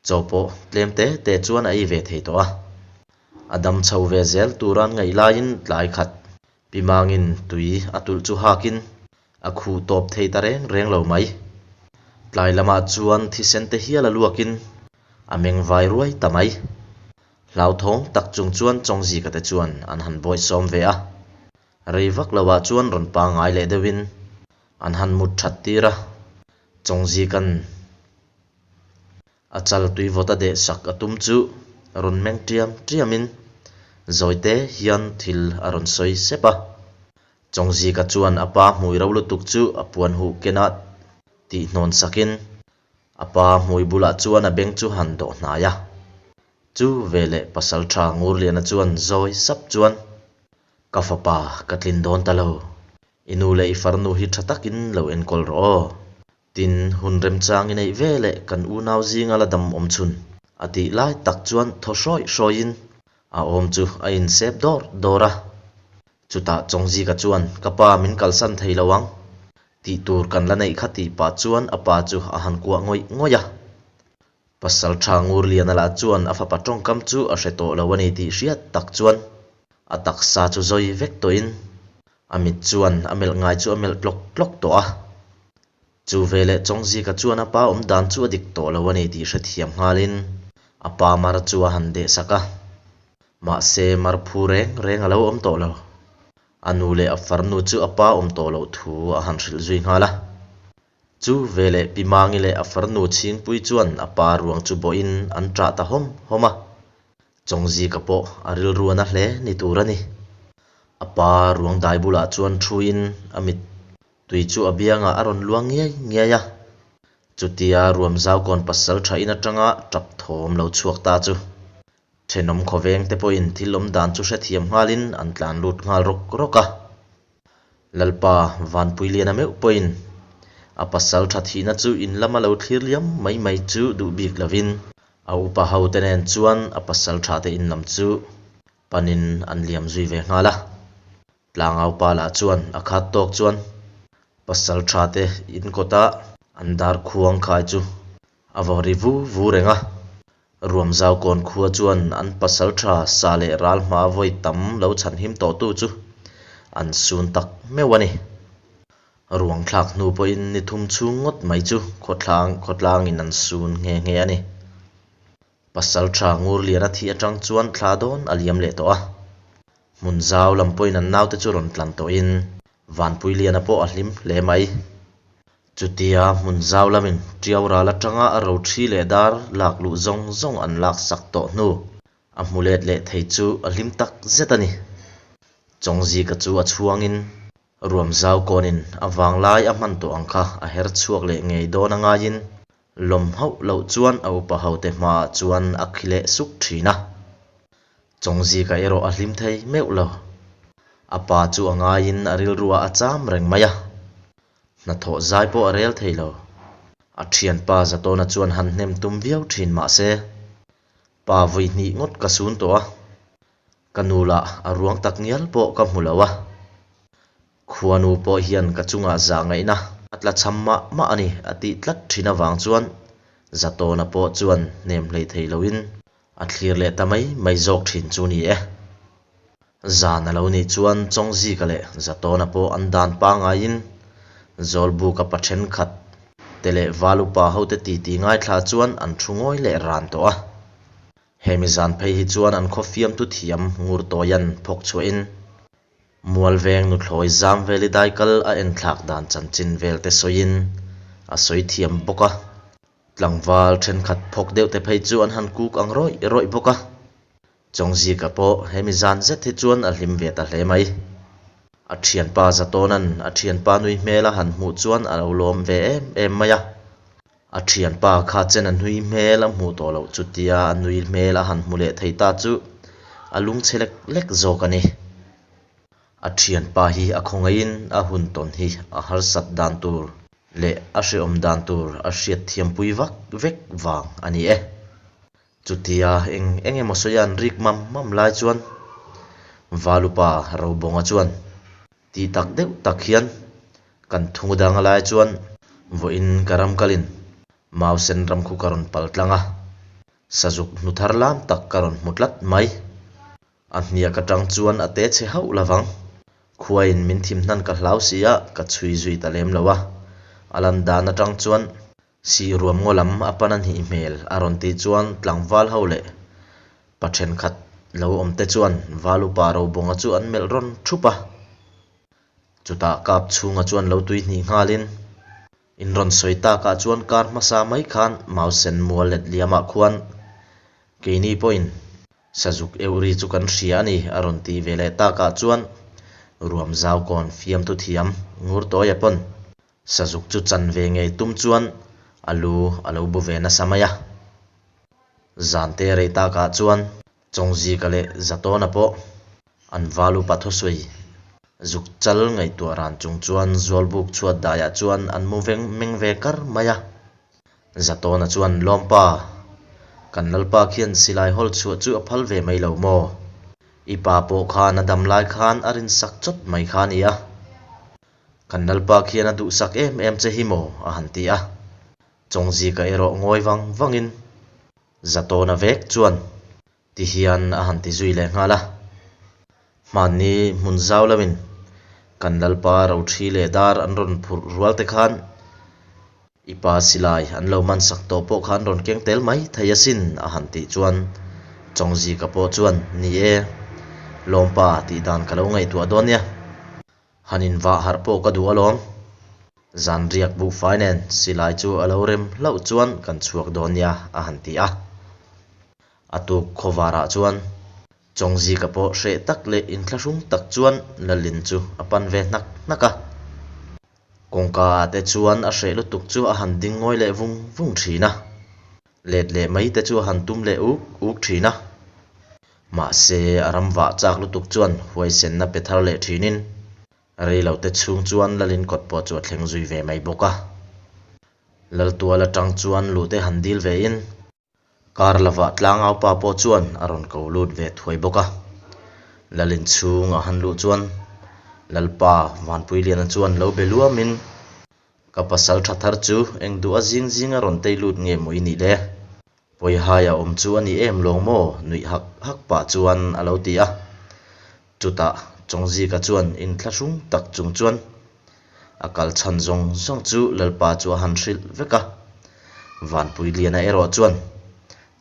chaw pawh tlem te te chuan a ei ve thei tawh a. A dam chho ve zel tura an ngaih laiin tlai khat Pi Mangin tui a tulh chu hakin a khuh tawp thei ta reng reng lo mai. Tlai lamah chuan thisen te hial a luakin a meng vai ruai ta mai. Hlauthawng tak chung chuan Chawngzika te chuan an han bawihsawm ve a. Rei vak loah chuan rawn pangngai leh deuhin an han mut that tir a. Chawngzika'n a chal tuivawt a deh sak a tum chu rawn meng ṭiam ṭiamin zawite hian thil a rawn sawi sep a. Chawngzika chuan a pa hmui ro lutuk chu a puan huh kenah tihhnawn sakin a pa hmui bulah chuan a beng chu han dawh hnai a. Chu veleh Pasalṭha Ngurliana chuan zawi sap chuan, Ka fapa, ka tlin dawn ta lo. I nu leh i farnu hi ṭha takin lo enkawl rawh aw. Tin, hun remchang i neih ve leh kan unau zinga la dam awm chhun, a tih lai tak chuan thaw hrawih hrawihin a awm chu a insep dawr dawr a. Chutah Chawngzika chuan, Ka pa min kalsan thei lo ang, tih tur kan la neih kha tih pah chuan a pa chu a han kuah ngawih ngawih a. Pasalṭha Ngurliana lah chuan a fapa ṭawngkam chu a hre tawh lo a ni tih hriat tak chuan a taksa chu zawi vek tawhin a mit chuan a melh ngai chu a melh tlawk tlawk tawh a. Chu veleh Chawngzika chuan a pa awm dan chu a dik tawh lo a ni tih hrethiam nghalin a pa mar chu a han deh sak a. Mahse mar phu reng reng a lo awm tawh lo. A nu leh a farnu chu a pa awm tawh loh thu a han hrilh zui nghal a. Chu veleh Pi Mangi leh a farnu Chhingpui chuan a pa ruang chu bawhin an ṭah ta hawm hawm a. Chawngzika pawh a rilru a na hle ni tur a ni. A pa ruang dai bulah chuan thuin a mit tui chu a biangah a rawn luang ngiai ngiai a. Chutia Ruamzaukawn pasal ṭhain aṭanga ṭap thawm lo chhuak ta chu Thenawm khawveng te pawhin thil awm dan chu hrethiam nghalin an tlan lut nghal rawk rawk a. Lalpa Vanpuiliana meuh pawhin a pasal tha thihna chu in lama lo thlir liam mai mai chu duh bik lovin a upa ho te nen chuan a pasal tha te in lam chu panin an liam zui ve nghal a. Tlangaupa lah chuan a khat tawk chuan pasal tha te in kawta an dar khuang khai chu a vaw ri vu vu reng a. Ruamzaukawn khua chuan an pasal tha sa leh ral hma vawi tam lo chhanhim tawhtu chu an sun tak meuh a ni. Ruang thlak hnu pawhin ni thum chhung ngawt mai chu khawthlang khawtlangin an sun nghe nghe a ni. Pasal tha Ngurliana thih atang chuan thla dawn a liam leh tawh a. Hmun zau lam pawhin an naute chu rawn tlan tawhin Vanpuiliana pawh a hlim hle mai. Chutia hmun zau lamin Tiau ral atanga a rothi leh dar lak luh zawng zawng an lak sak tawh hnu a hmu let leh thei chu a hlim tak zet a ni. Chawngzika chu a chhuangin Ruamzau kawnin a vanglai a hman tawh ang kha a her chhuak leh ngei dawn a ngaiin lawm hauh loh chuan a upa hote hmaah chuan a khi leh suk thin a. Chawngzika erawh a hlim thei meuh lo. A pa chu a ngaiin a rilruah a cham reng mai a. Hnathawh zai pawh a rel thei lo. A thianpa Zatawna chuan han hnem tum viau thin mah se, Pa vawi hnih ngawt ka sun tawh a, ka nu lah a ruang tak ngial pawh ka hmu lo a. Khuanu pawh hian ka chungah zah ngaihna a tla cham mah mah a ni a tih tlat thin avang chuan Zatawna pawh chuan hnem hlei thei loin a thlir leh ta mai mai zawk thin chu ni e. Zan a lo nih chuan Chawngzika leh Zatawna pawh an dan pangaiin Zawlbuka pa thenkhat te leh Valupa hote titi ngaithla chuan an thu ngawi leh ran tawh a. Hemi zan phei hi chuan an khaw fiamtu thiam Ngurtawian phawk chhuahin Mualveng nuthlawi zam veli daikal a enthlak dan chanchin vel te sawiin a sawi thiam bawk a. Tlangval thenkhat phawk deuh te phei chu an han kuk ang rawih rawih bawk a. Chawngzika pawh hemi zan zet hi chuan a hlim ve ta hle mai. A thianpa Zatawna'n a thianpa nui hmel a han hmuh chuan a lo lawm ve em em mai a. A thianpa kha chen a nui hmel a hmuh tawh loh chutia a nui hmel a han hmu leh thei ta chu a lungchhe lek lek zawk a ni. A thianpa hi a khawngaihin a hun tawn hi a harsat dan tur leh a hrehawm dan tur a hriat thiampui vak vek vang a ni e. Chutia eng eng emaw sawi an rik mam mam lai chuan Valupa Robawnga chuan tih tak deuh tak hian kan thungu dang lai chuan vawiin ka ram kalin Mausen ram khu ka rawn pal tlang a, sazuk hnu thar lam tak ka rawn hmu tlat mai. A hniak atang chuan a te chhe hauh lovang. Khuaiin min thim hnan ka hlau si a, ka chhui zui ta lem lo a. A lan dan atang chuan Sih ruam ngaw lam a pan a hnih hmel a rawn tih chuan tlangval ho leh pa thenkhat lo awm te chuan val upa Robawnga chu an melh rawn thup a. Chutah kap chhunga chuan lo tui hnih nghalin. In rawn sawi takah chuan kar hmasa mai khan Mausen mual let liamah khuan keini pawhin Sazuk euh ri chu kan hria a ni a rawn tih ve leh takah chuan ruam zau kawn fiamthu thiam Ngurtawia pawn Sazuk chu chan ve ngei tum chuan a lu a lo bu ve nasa mai a. Zante rei takah chuan Chawngzika leh Zatawna pawh an val upa thusawi zuk chal ngaihtuah ran chung chuan Zawlbuk chhuat daiah chuan an mu veng meng ve kar mai a. Zatawna chuan, Lawmpa, kan Lalpa khian silai hawl chhuah chu a phal ve mai lo maw? I pa pawh khan a dam lai khan a rinsak chawt mai kha a ni a. Kan Lalpa khian a duhsak em em che hi maw? a han ti a. Chawngzika erawh ngawi vang vangin Zatawna vek chuan ti hian a han ti zui leh nghal a. Hmanni hmun zau loin kan Lalpa rothi leh dar an rawn phurh rual te khan i pa silai an lo man sak tawh pawh khan rawn keng tel mai thei asin a han tih chuan Chawngzika pawh chuan ni e, Lawmpa tih dan ka lo ngaihtuah dawn nia. Han invah harh pawh ka duh alawm. Zan riak buhfai nen silai chu a lo rem hlauh chuan kan chhuak dawn nia a han ti a. A tuk khawvarah chuan Chawngzika pawh hreh tak leh inthlahrung tak chuan Lalin chu a pan ve hnak hnak a. Kawngka ah te chuan a hreh lutuk chu a han ding ngawi leh vung vung thin a. Let leh mai te chu a han tum leh uk uk thin a. Mahse, a ram vah chak lutuk chuan huaisenna pe thar leh thinin reilote chhung chuan Lalin kawt pawh chu a thleng zui ve mai bawk a. Laltual atang chuan luhte han dil vein kar lovah tlangaupa pawh chuan a rawn ko lut ve thuai bawk a. Lalin chhung a han luh chuan Lalpa Vanpuiliana chuan lo be luamin Ka pasal tha thar chu eng duh a zing zing a rawn tei lut nge maw i nih le? Pawihai a awm chu a ni em lawng maw? nuih hak hak pah chuan a lo ti a. Chutah Chawngzika chuan inthlahrung tak chung chuan a kal chhan zawng zawng chu Lalpa chu a han hrilh vek a. Vanpuiliana erawh chuan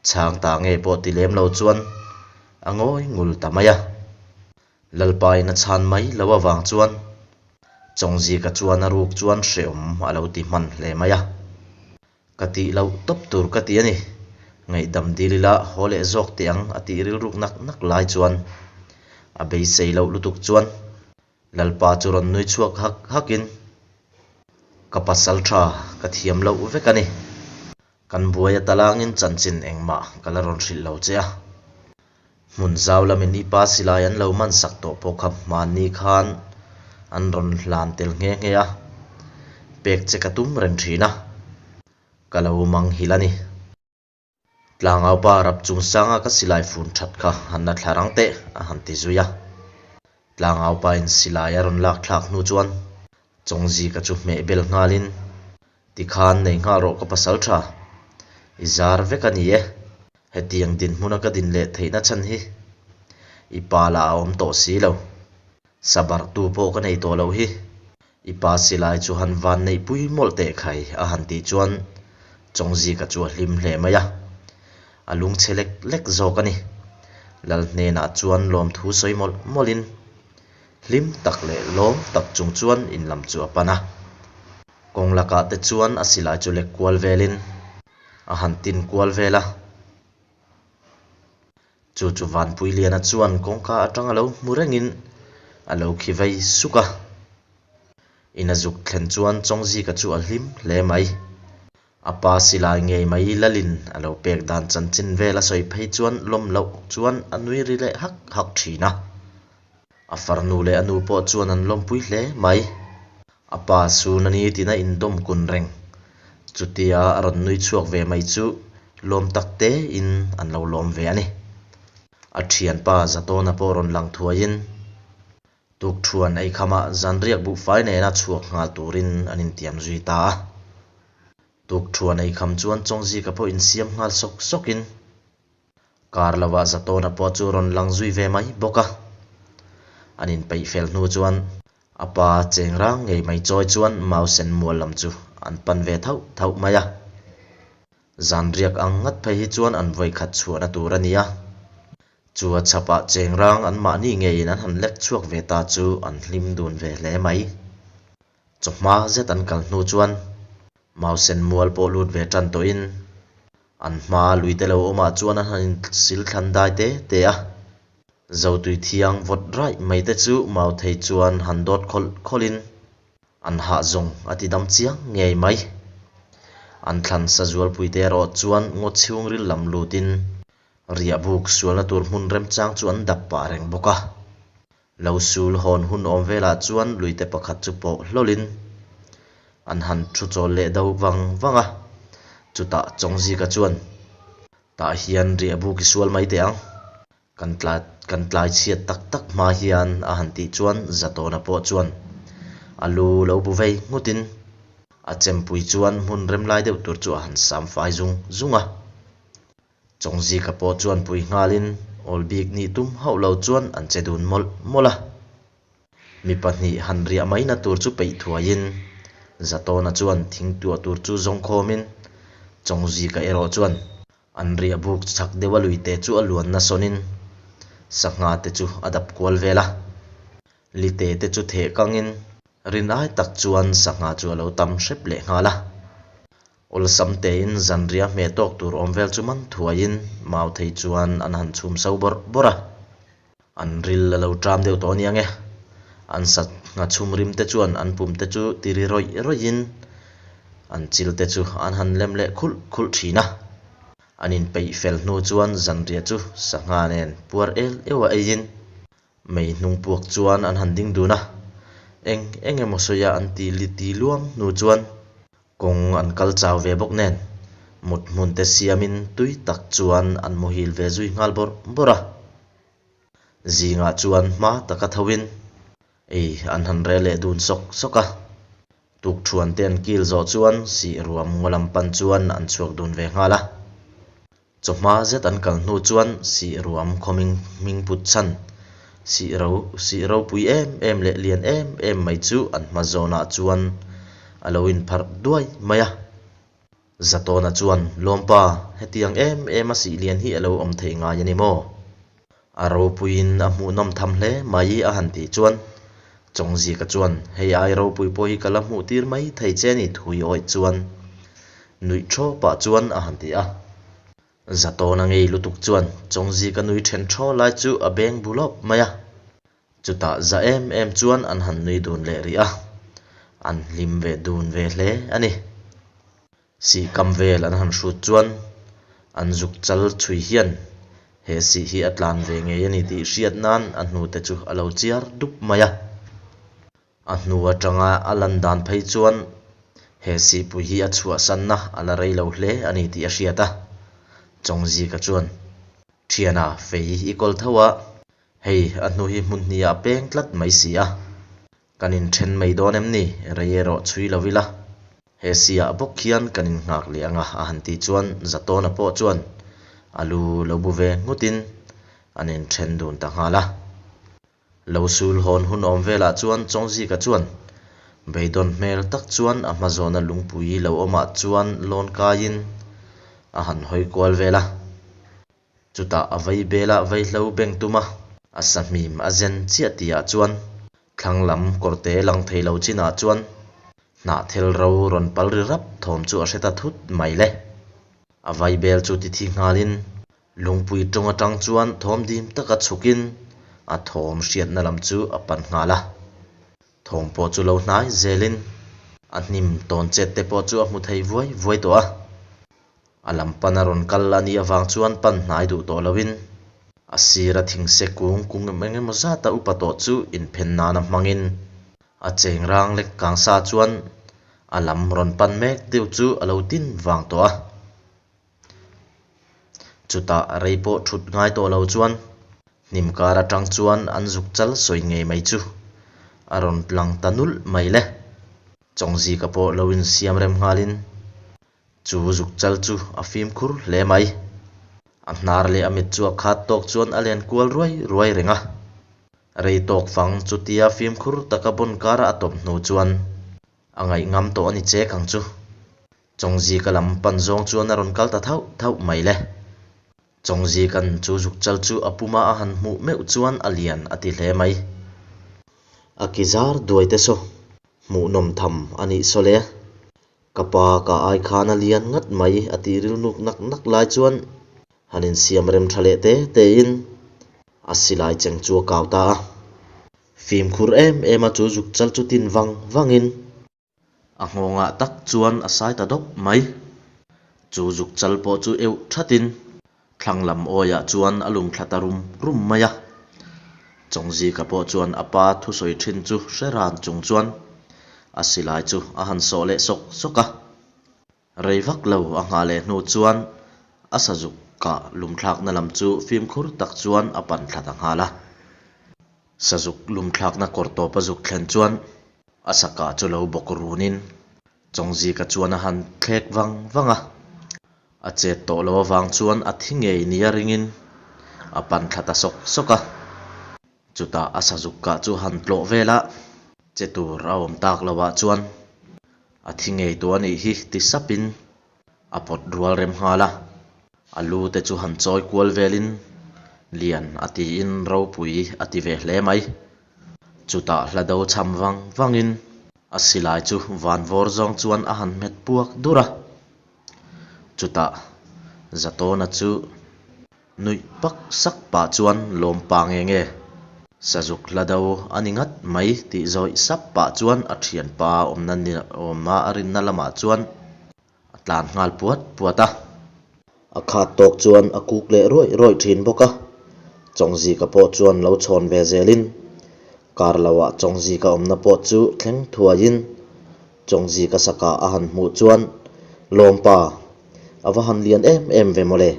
chhang ta nge pawh ti lem lo chuan a ngawi ngul ta mai a. Lalpain a chhan mai lo avang chuan Chawngzika chuan a ruk chuan hrehawm a lo ti hman hle mai a. Ka tih loh tawp tur ka ti a ni. Ngaihdam dil ila haw leh zawk teh ang a tih rilruk nak nak lai chuan a beisei loh lutuk chuan Lalpa chu rawn nui chhuak hak hakin ka pasal tha ka thiam loh vek a ni. Kan buai a talangin chanchin engmah ka la rawn hrilh lo che a. Hmun zau lamin i pa silai an lo man sak tawh pawh kha hmanni khan an rawn hlan tel nghe nghe a, pek che ka tum reng thin a, ka lo mang hil a ni. Tlangaupa rap chung sanga ka silai fun that kha han la thla rang teh a han ti zui a. Tlangaupain silai a rawn lak thlak hnu chuan Chawngzika chu hmeh bel nghalin Tikhan nei nghal rawh ka pasal tha. I zar vek a ni e. Hetiang dinhmuna ka din leh theihna chhan hi i pa lah a awm tawh si lo. Sabarhtu pawh ka nei tawh loh hi. I pa silai chu han van neihpui mawlh teh khai a han tih chuan Chawngzika chu a hlim hle mai a. A lungchhe lek lek zawk a ni. Lal hnenah chuan lawmthu sawi mawlh mawlhin hlim tak leh lawm tak chung chuan in lam chu a pan a. Kawng lakah te chuan a silai chu lek kual velin a han tin kual vel a. Chu chu Vanpuiliana chuan kawngka atanga lo hmu rengin a lo khi vei suk a. In a zuk thlen chuan Chawngzika chu a hlim hle mai. A pa silai ngei mai Lalin a lo pek dan chanchin vel a sawi phei chuan lawm loh chuan a nui ri leh hak hak thin a. A farnu leh a nu pawh chuan an lawmpui hle mai. A pa sun a ni tina indawm kun reng. Chutia a rawn nui chhuak ve mai chu lawm tak tein an lo lawm ve a ni. A thianpa Zatawna pawh rawn lang thuaiin tukthuan ei khamah zanriak buhfai nena chhuak nghal turin an intiam zui ta a. Tukthuan ei kham chuan Chawngzika pawh insiam nghal sawk sawkin Kar lovah Zatawna pawh chu rawn lang zui ve mai bawk a. An inpeih fel hnu chuan a pa cheng rang ngei mai chawi chuan Mausen mual lam chu an pan ve thauh thauh mai a. Zan riak ang ngat phei hi chuan an vawi khat chhuahna tur a ni a. Chu a chhapah cheng rang anmahni ngeiin an han lek chhuak ve ta chu an hlim dun ve hle mai. Chawhma zet an kal hnu chuan. Mausen mual pawh lut ve tan tawhin an hma luite lo awmah chuan an han insil thlan dai te te a. Zotui thiang vawt raih mai te chu Mauthei chuan han dawt khawlh khawlhin an hah zawng a ti dam chiang ngei mai. An thlan sa zualpuite erawh chuan ngaw chhungril lam lutin riahbuk sualna tur hmun remchang chu an dap pah reng bawk a. Lo sul hawn hun awm velah chuan luite pakhat chu pawh hlawlhin an han thu chawl leh do vang vang a, chutah Chawngzika chuan, Tah hian riahbuk i sual mai teh ang. Kan tlai kan tlai chhiat tak tak hma hian a han tih chuan Zatawna pawh chuan a lu lo bu vei nghutin a chempui chuan hmun rem lai deuh tur chu a han sam fai zung zung a. Chawngzika pawh chuan pui nghalin awl bik nih tum hauh lo chuan an che dun mawlh mawlh a. Mi pahnih han riah maina tur chu peih thuaiin Zatawna chuan thing tuah tur chu zawng khawmin Chawngzika erawh chuan An riah buk chhak deuh a luite chu a luan nasawnin sangha te chu a dap kual vel a. Lite te chu theh kangin rin ai tak chuan sangha chu a lo tam hrep leh nghal a. Awlsam tein zanriah hmeh tawk tur awm vel chu man thuaiin mau thei chuan an han chhum so bawrh bawrh a. An ril a lo ṭam deuh tawh aniang e. An sangha chhum rim te chuan an pum te chu ti ri rawih rawih in an chil te chu an han lem leh khulh khulh thin a. An inpeih fel hnu chuan zanriah chu sangha nen puar el euh a eiin mei hnung puak chuan an han ding dun a. Eng eng emaw sawi a an ti li ti luam hnu chuan Kawng an kal chau ve bawk nen, mut hmun te siamin tui tak chuan an muhil ve zui nghal bawrh bawrh a. Zingah chuan hma taka thoin ei an han rel leh dun sawk sawk a. Tukthuan te an kil zawh chuan sih ruam ngaw lam pan chuan an chhuak dun ve nghal a. Chawhma zet an kal hnu chuan sih ruam khaw hming hming put chhan, sih ro sih ropui em em leh lian em em mai chu an hma zawnah chuan a lo inpharh duai mai a. Zatawna chuan, Lawmpa, hetiang em em a sih lian hi a lo awm thei ngai a ni maw? A ropuiin a hmuhnawm tham hle mai a han tih chuan Chawngzika chuan hei ai ropui pawh hi ka la hmuh tir mai thei che ni thui awih chuan nuih thaw pah chuan a han ti a. Zatawna ngei lutuk chuan Chawngzika nui then thaw lai chu a beng bu lawp mai a. Chutah za em em chuan an han nui dun leh rih a, an hlim ve dun ve hle a ni. Sih kam vel an han hrut chuan an zuk chal chhui hian he sih hi a tlan ve ngei a ni tih hriat nan a hnute chu a lo chiar dup mai a. A hnu atanga a lan dan phei chuan he sihpui hi a chhuahsanna a la rei lo hle a ni tih a hriat a. Chawngzika chuan, Thiana, fei i kawl tho a, hei a hnu hi hmun hnih ah peng tlat mai si a. Kan inthen mai dawn em ni? Rei erawh chhui lo ila. He siah bawk hian kan innghak leh ang a, a han tih chuan Zatawna pawh chuan a lu lo bu ve nghutin an inthen dun ta nghal a. Lo sul hawn hun awm velah chuan Chawngzika chuan beidawn hmel tak chuan a hma zawna lungpui lo awmah chuan lawn kaiin a han hawi kual vel a. Chutah a vei bela vaihlo beng tum a, a sahmim a zen chiah tihah chuan thlang lam kawrte lang thei lo chinah chuan hnahthel ro rawn pal ri rap thawm chu a hre ta thut mai le. A vai bel chu ti thi nghalin lungpui tawng atang chuan thawm dim taka chhukin a thawm hriatna lam chu a pan nghal a. Thawm pawh chu lo hnai zelin a hnim tawn chet te pawh chu a hmu thei vuai vuai tawh a. A lam pan a rawn kal a nih avang chuan pan hnai duh tawh loin a sira thingse kung kung eng emaw zata upa tawh chu inphen nana hmangin a cheng rang lek kang sa chuan a lam rawn pan mek deuh chu a lo tin vang tawh a. Chutah rei pawh thut ngai tawh lo chuan hnim kar atang chuan an zuk chal sawi ngei mai chu a rawn lang ta nulh mai le. Chawngzika pawh lo insiam rem nghalin Chu zuk chal chu a fimkhur hle mai. A hnar leh a mit chu a khat tawk chuan a len kual ruai ruai reng a. Rei tawk fang chutia fimkhur taka bawn kara a tawp hnu chuan a ngaih ngam tawh a ni chek ang chu. Chawngzika lam pan zawng chuan a rawn kal ta thauh thauh mai le. Chawngzika'n chu zuk chal chu a puma a han hmuh meuh chuan a lian a ti hle mai. A ki zar duai te saw hmuhnawm tham a nih saw le. Ka pa ka ai khan a lian ngat mai a ti rilnuk nak nak lai chuan han insiam rem tha leh te tein a silai cheng chu a kau ta a. Fimkhur em em a chu zuk chal chu tin vang vangin a nghawngah tak chuan a sai ta dawp mai. Chu zuk chal pawh chu euh thatin thlang lam awiah chuan a lum thla ta rum rum mai a. Chawngzika pawh chuan a pa thusawi thin chu hre ran chung chuan a silai chu a han sawh leh sawk sawk a. Rei vak lo a nghah leh hnu chuan a sazuk kah lumthlakna lam chu fimkhur tak chuan a pan thla ta nghal a. Sazuk lumthlakna kawr tawp a zuk thlen chuan a sakah chu lo bawk runin Chawngzika chuan a han thlek vang vang a. A chet tawh lo avang chuan a thi ngei nia ringin a pan thla ta sawk sawk a. Chutah a sazuk kah chu han tlawh vel a, che tur a awm tak loah chuan a thi ngei tawh a nih hi ti sapin a pawt rual rem nghal a. A lu te chu han chawi kual velin lian a tiin ropui a ti ve hle mai. Chutah hla do cham vang vangin a silai chu van vawr zawng chuan a han hmet puak dur a. Chutah Zatawna chu Nuih pak sak pah chuan lawm pa nge nge, Sazuk hla do a ni ngat mai tih zawih sap pah chuan a thianpa awmna ni awma a rinna lamah chuan a tlan nghal puat puat a. A khat tawk chuan a kuk leh rawih rawih thin bawk a, Chawngzika pawh chuan lo chhawn ve zelin kar loah Chawngzika awmna pawh chu thleng thuaiin Chawngzika sakah a han hmuh chuan lawmpa a va han lian em em ve mawle.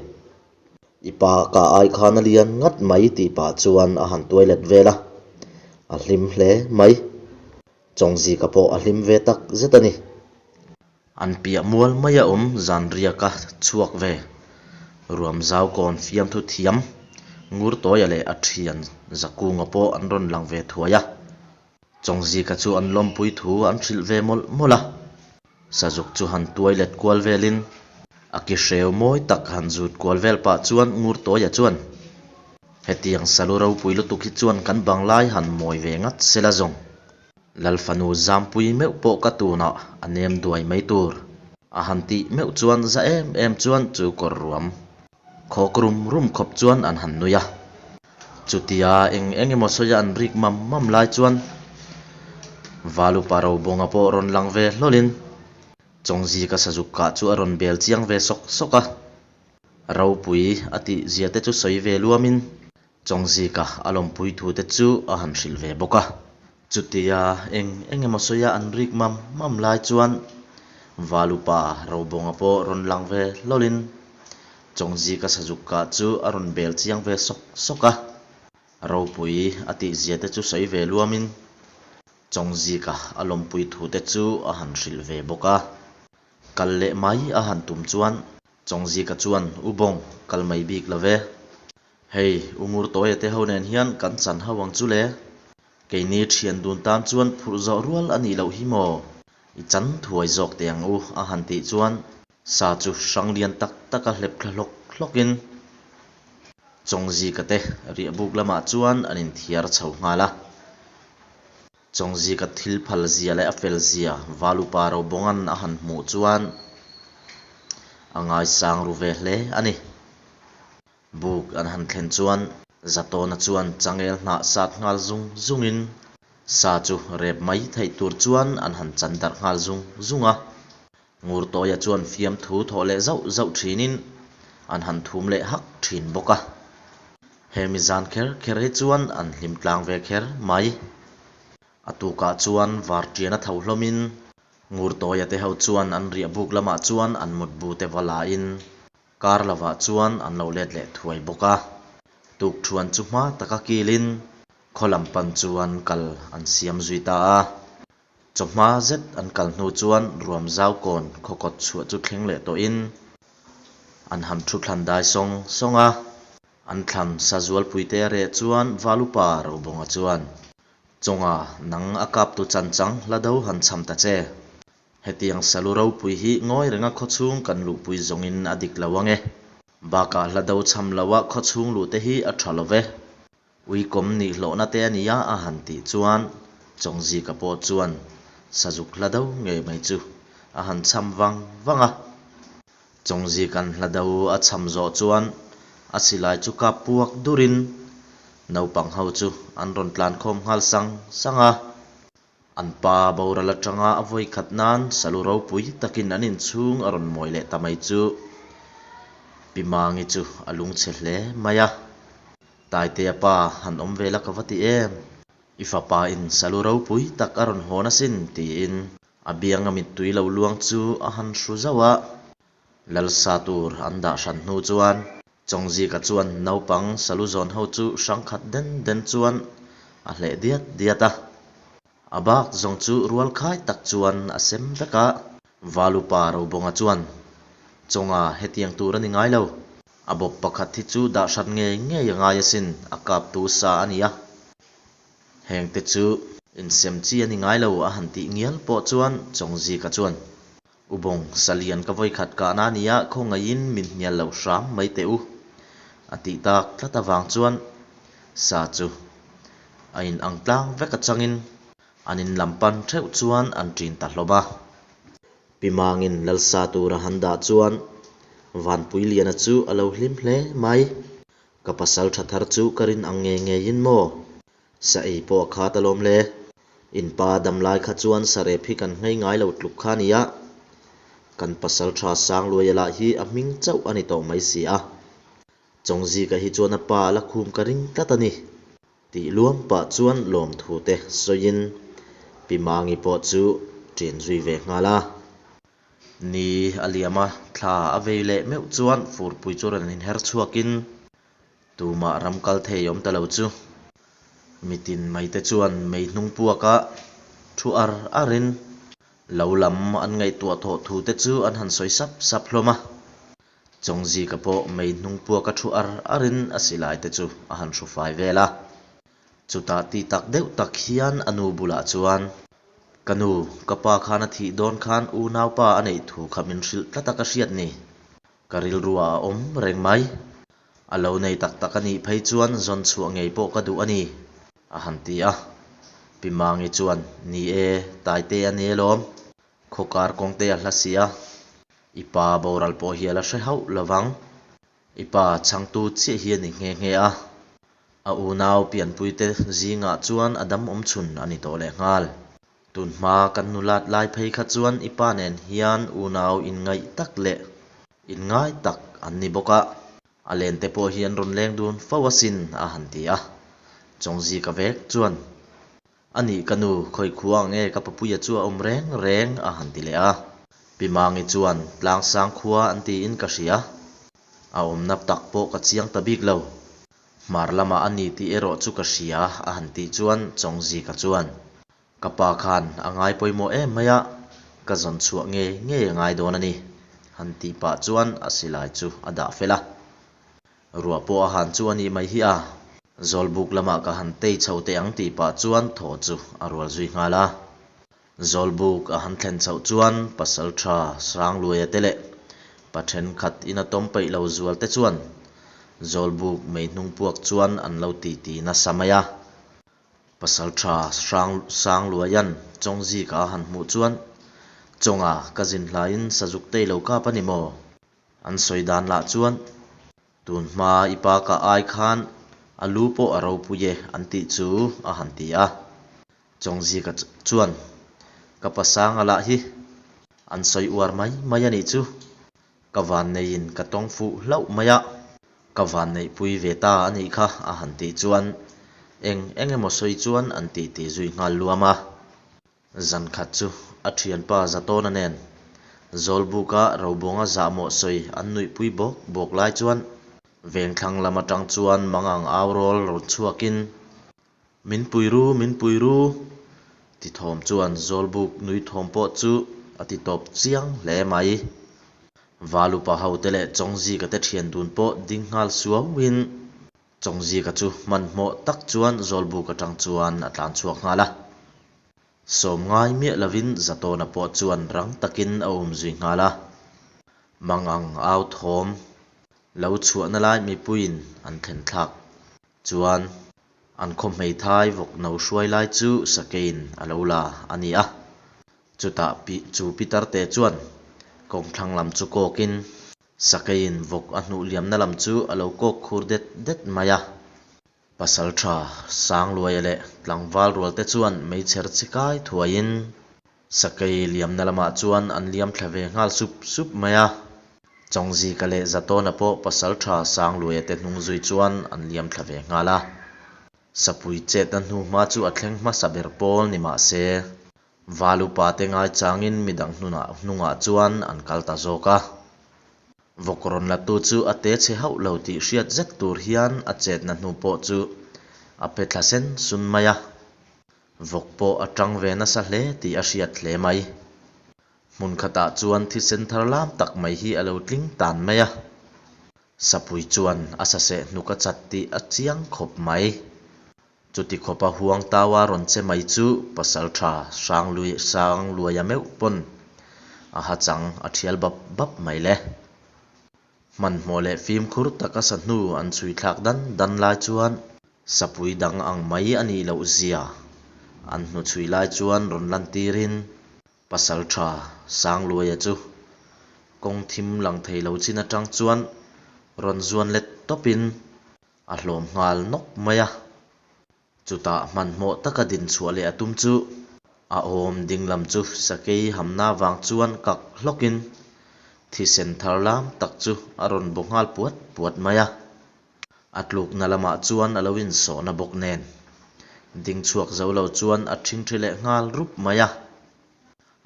I pa ka ai khan a lian ngat mai tih pah chuan a han tuai let vel a, a hlim hle mai. Chawngzika pawh a hlim ve tak zet a ni. An piah mual mai a awm zan riaka chhuak ve. Ruam zau kawn fiamthu thiam Ngurtawia leh a thian Zakunga pawh an rawn lang ve thuai a. Chawngzika chu an lawmpui thu an hrilh ve mawlh mawlh a. Sazuk chu han tuai let kual velin a ki hreu mawi tak han zut kual vel pah chuan Ngurtawia chuan, Hetiang salu ropui lutuk hi chuan kan banglai han mawi ve ngat sela zawng. Lalfanu Zampui meuh pawh ka tunah a nem duai mai tur. A han tih meuh chuan za em em chuan chu kawr ruam Khawk rum rum khawp chuan an han nui a. Chutia eng eng emaw sawia an rik mam mam lai chuan Valupa Robawnga pawh rawn lang ve hlawlin Chawngzika sazuk kah chu a rawn bel chiang ve sawk sawk a. Ropui a tih zia te chu sawi ve luamin Chawngzika a lawmpui thu te chu a han hrilh ve bawk a. Chutia eng eng emaw sawia an rik mam mam lai chuan Valupa Robawnga pawh rawn lang ve hlawlin Chawngzika sazuk kah chu a rawn bel chiang ve sawk sawk a. Ropui a tih zia te chu sawi ve luamin Chawngzika a lawmpui thu te chu a han hrilh ve bawk a. Kal leh mai a han tum chuan Chawngzika chuan U Bawng kal mai bik lo ve. Hei, U Ngurtawia te ho nen hian kan chan ho ang chu le. Keini thian dun tan chuan phurh zawh rual a nih loh hi maw? I chan thuai zawk teh ang u, a han tih chuan sa chu hrang lian tak taka hlep thla hlawk hlawkin Chawngzika te riahbuk lamah chuan an inthiar chho nghal a. Chawngzika thil phal zia leh a fel zia Valupa Robawnga'n a han hmuh chuan a ngaisang ru ve hle a ni. Buk an han thlen chuan Zatawna chuan changel hnah sat nghal zung zungin sa chu rep mai theih tur chuan an han chan darh nghal zung zung a. Ngurtawia chuan fiamthu thawh leh zauh zauh thinin an han thum leh hak thin bawk a. Hemi zan kher kher hi chuan an hlim tlang ve kher mai. A tukah chuan varṭian a tho hlawmin Ngurtawia te ho chuan an riah buk lamah chuan an mutbu te va lain Kar lovah chuan an lo let leh thuai bawk a, tukthuan chu hma taka kilin khaw lam pan chuan kal an siam zui ta a. Chawhma zet an kal hnu chuan ruam zau kawn khaw kawt chhuah chu thleng leh tawhin an han thu thlan dai sawng sawng a. An thlan sa zualpuite a reh chuan Valupa Robawnga chuan, Chawnga nang a kaptu chanchang hla do han cham ta che. Hetiang salu ropui hi ngawi renga khawchhung kan luhpui zawngin a dik lo ange. Bakah hla do cham loa khawchhung luh te hi a tha lo ve. Uikawm nih hlawhna te a nia a han tih chuan Chawngzika pawh chuan sazuk hla do ngei mai chu a han chham vang vang a. Chawngzika'n hlado a chham zawh chuan a silai chu kap puak durin naupang ho chu an rawn tlan khawm nghal sang sang a. An pa boral atanga a vawi khat nan salu ropui takin an inchhung a rawn mawi leh ta mai chu Pi Mangi chu a lungchhe hle mai a. Taitea pa han awm ve la ka va ti em? I fapa in salu ropui tak a rawn hawn asin tiin a bianga mittui lo luang chu a han hru zauh a. Lalsa tur an dah hran hnu chuan Chawngzika chuan naupang salu zawn ho chu hrang khat den den chuan a hleh diat diat a. A bak zawng chu rual khai tak chuan a sem vek a. Valupa Robawnga chuan, Chawnga hetiang tur a ni ngai lo. A bawp pakhat hi chu dah hran ngei ngei a ngai asin, a kaptu sa a ni a. Hengte chu insem chi a ni ngai lo a han tih ngial pawh chuan Chawngzika chuan, U Bawng, Salian ka vawikhat kahna a nia, khawngaihin min hnial lo hram mai teh u, a tih tak tlat avang chuan sa chu a in ang tlang vek atangin an in lam pan theuh chuan an ṭin ta hlawm a. Pi Mangin Lalsa tura han dah chuan Vanpuiliana chu a lo hlim hle mai. Ka pasal tha thar chu ka rin ang ngei ngeiin maw? Sa ei pawh a khat alawm le. In pa dam lai kha chuan sarep hi kan nghei ngai lo tluk kha nia. Kan pasal tha Sangluaia lah hi a hming chauh a ni tawh mai si a. Chawngzika hi chuan a pa a la khum ka ring tlat a ni. Tih luam pah chuan lawmthu te sawiin Pi Mangi pawh chu ṭin zui ve nghal a. Ni a liam a, thla a vei leh meuh chuan furpui chu rawn inher chhuakin tumah ram kal thei awm ta lo chu. Mitin mai te chuan mei hnung puaka thu ar arin lo lam an ngaihtuah thawh thu te chu an han sawi sap sap hlawm a. Chawngzika pawh mei hnung puaka thu ar arin a silai te chu a han hru fai vel a. Chutah ti tak deuh tak hian a nu bulah chuan, Ka nu, ka pa khan a thih dawn khan unaupa a neih thu kha min hrilh tlat a ka hriat ni. Ka rilruah a awm reng mai. A lo nei tak tak a nih phei chuan zawn chhuah ngei pawh ka duh a ni, a han ti a. Pi Mangi chuan, Ni e, Taite a ni alawm. Khawkar kawngte a hla si a. I pa boral pawh hi a la hre hauh lo vang. I pa chhangtu chiah hi a ni nghe nghe a, a unau pianpuite zingah chuan a dam awm chhun a ni tawh lehnghal. Tun hma kan nulat lai phei kha chuan i pa nen hian unau inngaih tak leh inngai tak an ni bawk a, a lente pawh hi an rawn leng dun fo asin a han ti a, Chawngzika vek chuan A nih ka nu, khawi khua ang e ka papuia chu a awm reng reng a han ti leh a. Pi Mangi chuan Tlangsang khua an tiin ka hria. A awmna tak pawh ka chiang ta bik lo. Hmar lamah a ni tih erawh chu ka hria a han tih chuan Chawngzika chuan, Ka pa khan a ngai pawimawh em mai a, ka zawn chhuah ngei ngei a ngai dawn a ni han tih pah chuan a silai chu a dah fel a. Ruah pawh a han chu a nih mai hi a. Zawlbuk lamah ka han tei chho teh ang tih pah chuan thaw chu a rual zui nghal a. Zawlbuk a han thlen chhoh chuan Pasalṭha Sangluaia te leh pa thenkhat ina tawm peih lo zual te chuan Zawlbuk mei hnung puak chuan an lo titi nasa mai a. Pasalṭha Sangluaia'n Chawngzika a han hmuh chuan, Chawnga ka zin hlaiin sazuk tei lo kap a ni maw? An sawi dan lah chuan, Tun hma i pa kah ai khan a lu pawh a ropui e an tih chu a han ti a. Chawngzika chuan, Ka pasanga lah hi an sawi uar mai mai a nih chu. Ka vanneiin ka tawng fuh hlauh mai a, ka vanneihpui ve ta a nih kha a han tih chuan eng eng emaw sawi chuan an titi zui nghal luam a. Zan khat chu a thianpa Zatawna nen Zawlbuka Robuanga zahmawh sawi an nuihpui bawk bawk lai chuan Vengthlang lam atang chuan mangang au rawl rawn chhuakin, Min pui ru, min pui ru! ti thawm chuan Zawlbuk nui thawm pawh chu a ti tawp chiang hle mai. Valupa hote leh Chawngzika te thian dun pawh ding nghal suauin, Chawngzika chu hmanhmawh tak chuan Zawlbuk atang chuan a tlan chhuak nghal a. Sawm ngai miah lovin Zatawna pawh chuan rang takin a um zui nghal a. Mangang au thawm lo chhuahna lai mipuiin an thlen thlak chuan an khaw hmeithai vawk no hruai lai chu sakeiin a lo la a ni a. Chutah pi chu Pitarte chuan kawngthlang lam chu kawkin Sakeiin vawk a hnuh liamna lam chu a lo kawk khur det det mai a. Pasalṭha Sangluaia leh tlangval rualte chuan meichher chi kai thuaiin Sakei liamna lamah chuan an liam thla ve nghal sup sup mai a. Chawngzika leh Zatawna pawh Pasalṭha Sangluaia te hnung zui chuan an liam thla ve nghal a. Sapui chetna hnuhma chu a thleng hmasa ber pawl ni mah se, Val upa te ngaichangin midang hnunah hnungah chuan an kal ta zawk a. Vawk rawn latu chu a te chhe hauh lo tih hriat zet tur hian a chetna hnu pawh chu a pe thla sen sun mai a. Vawk pawh a tang ve nasa hle tih a hriat hle mai. Hmun khatah chuan thisen thar lam tak mai hi a lo tling tan mai a. Sapui chuan a saseh hnuk a chat tih a chiang khawp mai. Chuti khawpa huang taua rawn che mai chu Pasalṭha Hranglui Sangluaia meuh pawn a ha chang a ṭhial bap bap mai le. Hmanhmawh leh fimkhur taka sa hnu an chhui thlak dan dan lai chuan sapui dang ang mai a nih loh zia an hnuchhui lai chuan rawn lantirin Pasalṭha Sangluaia chu kawng thim lang thei lo chin aṭang chuan rawn zuan let tawpin a hlawm nghal nawk mai a. Chutah hmanhmawh taka din chhuah leh a tum chu a awm ding lam chu sakei hamna vang chuan kak hlawkin thisen thar lam tak chu a rawn baw nghal puat puat mai a. A tlukna lamah chuan a lo insawhna bawk nen ding chhuak zo lo chuan a ṭhingṭhi leh nghal rup mai a.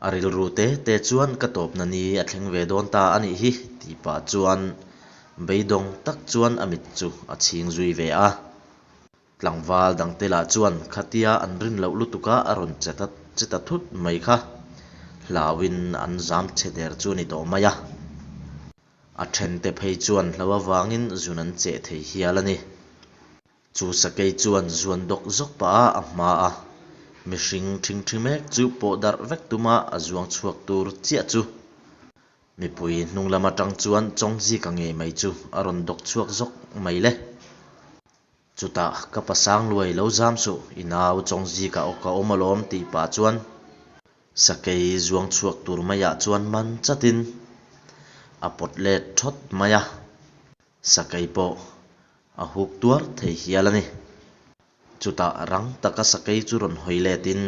A rilru te te chuan ka tawpna ni a thleng ve dawn ta a nih hi tih pah chuan beidawng tak chuan a mit chu a chhing zui ve a. Tlangval dangte lah chuan khatia an rin loh lutuka a rawn che ta che ta thut mai kha hlauin an zam chhe der chu a ni tawh mai a. A thente phei chuan hlo avangin zun an cheh thei hial a ni. Chu sakei chuan zuan dawk zawk pah a a hma a, mihring ṭhingṭhi mek chu pawh darh vek tuma a zuang chhuak tur chiah chu. Mipui hnung lam aṭang chuan Chawngzika ngei mai chu a rawn dawk chhuak zawk mai le. Chutah ka pasang luai lo zam suh, i nau Chawngzika aw ka awm alawm tih pah chuan sakei zuang chhuak tur maiah chuan man chatin a pawt let ṭhawt mai a. Sakei pawh a huk tuar thei hial a ni. Chutah rang taka sakei chu rawn hawi letin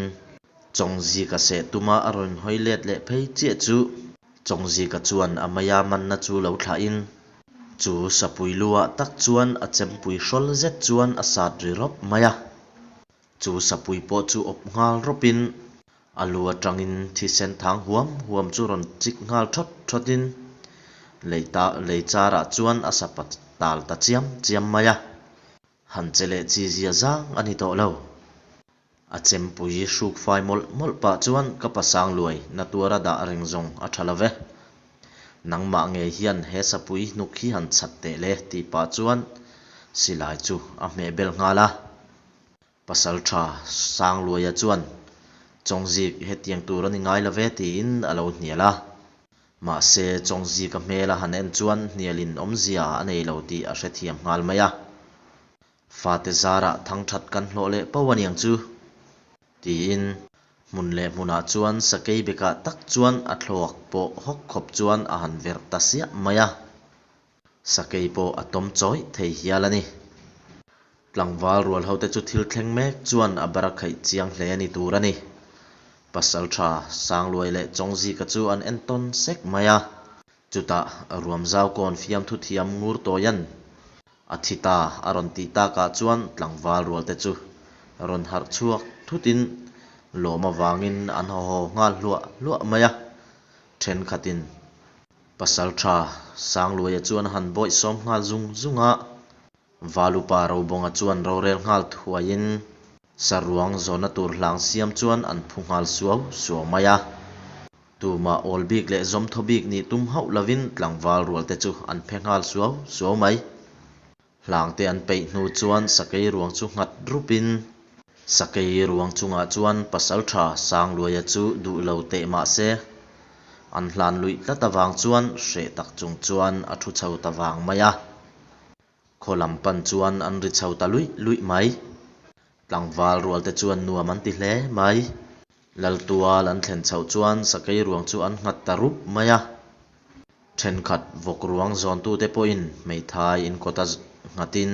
Chawngzika seh tuma a rawn hawi let leh phei chiah chu Chawngzika chuan a maia manna chu lo thlahin chu sapui luah tak chuan a chempui hrawl zet chuan a sat ri rawp mai a. Chu sapui pawh chu awp nghal rawpin a lu atangin thisen thang huam huam chu rawn chik nghal thawt thawtin lei ta lei charah chuan a sapa tal ta chiam chiam mai a. Han che leh chi zia zang a ni tawh lo. A chempui hruk fai mawlh mawlh pah chuan ka pasang luai na tuara dah reng zawng a tha lo ve. Nangmah ngei hian he sapui hnuk hi han chhat teh le tih pah chuan silai chu a hmeh bel nghal a. Pasalṭha Sangluaia chuan Chawngzik hetiang tur a ni ngai lo ve tiin a lo hnial a. Mahse Chawngzika hmel a han en chuan hnialin awmzia a nei lo tih a hrethiam nghal mai a. Fate zarah thangṭhat kan hlawh leh poh a niang chu tiin hmun leh hmunah chuan sakei bekah tak chuan a thluak pawh hawk khawp chuan a han verh ta siah mai a. Sakei pawh a tawm chawih thei hial a ni. Tlangval rual hote chu thil thleng mek chuan a bar a khaih chiang hle a ni tur a ni. Pasalṭha Sangluai leh Chawngzika chu an entawn sek mai a. Chutah Ruamzau kawn fiamthu thiam ngur tawian a thi ta a rawn tih takah chuan tlangval rualte chu rawn harh chhuak thutin lawm avangin an haw haw nghal hluah hluah mai a. Thenkhatin Pasalṭha Sangluaia chuan a han bawih sawm nghal zung zung a, Valupa Robawnga chuan rorel nghal thuaiin saruang zawhna tur hlang siam chuan an phu nghal suau suau mai a. Tumah awl bik leh zawmthaw bik nih tum hauh lovin tlangval rualte chu an phe nghal suau suau mai. Hlangte an peih hnu chuan sakei ruang chu nghat rupin sakei ruang chungah chuan pasalṭha Sangluaia chu duh lo teh mah se, an hlan luih tlat avang chuan hreh tak chung chuan a thu chho ta vang mai a. Khaw lam pan chuan an ri chho ta luih luih mai. Tlangval rualte chuan nuam an ti hle mai. Laltual an thlen chhoh chuan sakei ruang chu an nghat ta rup mai a. Thenkhat vawk ruang zawntute pawhin hmeithai inkawta nghatin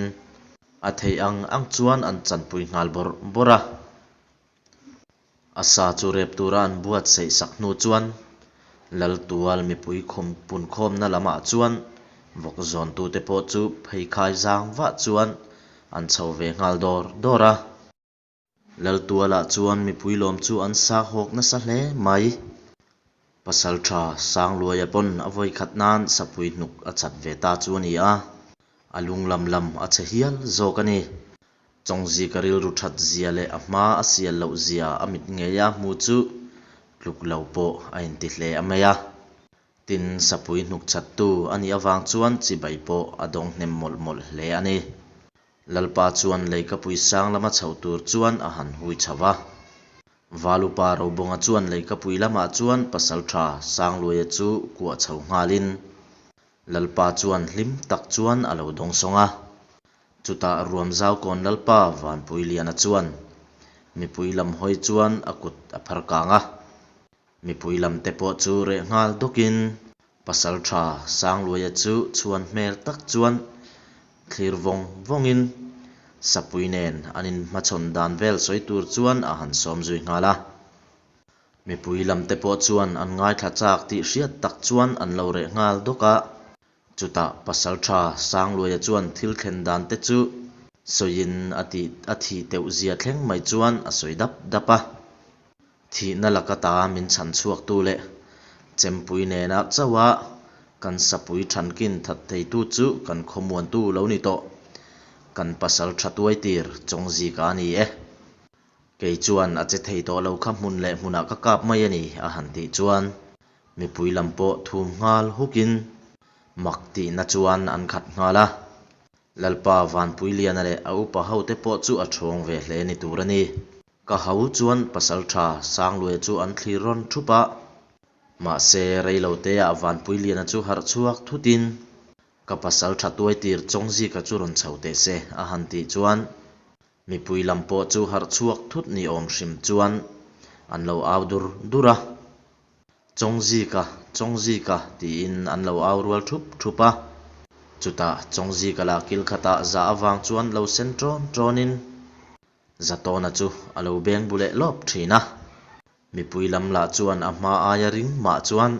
a theih ang ang chuan an chanpui nghal bawrh bawrh a. A sa chu rep tura an buatsaih sak hnu chuan Laltual mipui khum punkhawmna lamah chuan vawk zawntute pawh chu pheikhai zang vah chuan an chho ve nghal dawr dawr a. Laltualah chuan mipui lawm chu an sa hawk nasa hle mai. Pasaltha Sangluaia pawn a vawikhat nan sapui hnuk a chat ve ta chu a ni a, a lung lam lam a chhe hial zawk a ni. Chawngzika rilru that zia leh a hma a sial loh zia a mit ngeia hmu chu tluk lo pawh a inti hle a mai a. Tin, sapui hnuk chhattu a nih avang chuan chibai pawh a dawng hnem mawlh mawlh hle a ni. Lalpa chuan leikapui sang lama chho tur chuan a han hui chho va. Valupa Robawnga chuan leikapui lamah chuan pasaltha Sangluaia chu kuah chho nghalin Lalpa chuan hlim tak chuan a lo dawngsawng a. Chutah Ruamzaukawn Lalpa Vanpuiliana chuan mipui lam hawi chuan a kut a phar kang a. Mipui lam te pawh chu reh nghal dawkin Pasaltha Sangluaia chu chhuan hmel tak chuan thlir vawng vawngin Sapui nen an inhmachhawn dan vel sawi tur chuan a han sawm zui nghal a. Mipui lam te pawh chuan an ngaithla chak tih hriat tak chuan an lo reh nghal dawk a. Chutah Pasaltha Sangluaia chuan thil thlen dan te chu sawiin a tih a thih teuh zia thleng mai chuan a sawi dap dap a. Thihna laka ta min chhan chhuaktu leh chempui nena chauha kan sapui thankin that theitu chu kan khawmuantu lo ni tawh. Kan Pasaltha tuaitir Chawngzika a ni e. Kei chuan a che thei tawh lo kha hmun leh hmunah ka kap mai a ni a han tih chuan mipui lam pawh thum nghal hukin mak tihna chuan an khat nghal a. Lalpa Vanpuiliana leh a upa hote pawh chu a ṭhawng ve hle ni tur a ni. Ka ho chuan Pasalṭha Sangluaia chu an thlir rawn ṭhup a. Mahse reiloteah Vanpuiliana chu harh chhuak thutin ka pasalṭha tuaitir Chawngzika chu rawn chho teh se a han tih chuan Mipui lam pawh chu harh chhuak thut ni awm hrim chuan an lo au dur dur a, Chawngzika, Chawngzika tiin an lo au rual thup thup a. Chutah Chawngzika lah kil khatah za avang chuan lo sen ṭawn ṭawnin Zatawna chu a lo beng bu leh lawp ṭhin a. Mipui lam lah chuan a hma aia ring mah chuan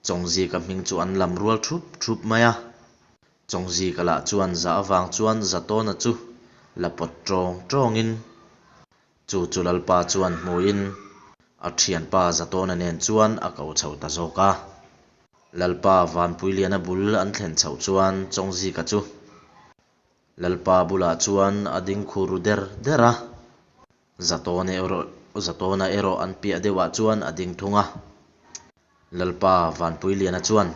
Chawngzika hming chu an lam rual thup thup mai a. Chawngzika lah chuan za avang chuan Zatawna chu la pawt ṭawng ṭawngin chu chu Lalpa chuan hmuin a ṭhianpa Zatawna nen chuan a ko chho ta zawk a. Lalpa Vanpuiliana bul an thlen chhoh chuan Chawngzika chu Lalpa bulah chuan a ding khur ru der der a. Zatawna erawh Zatawna erawh an piah deuhah chuan a ding thung a. Lalpa Vanpuiliana chuan,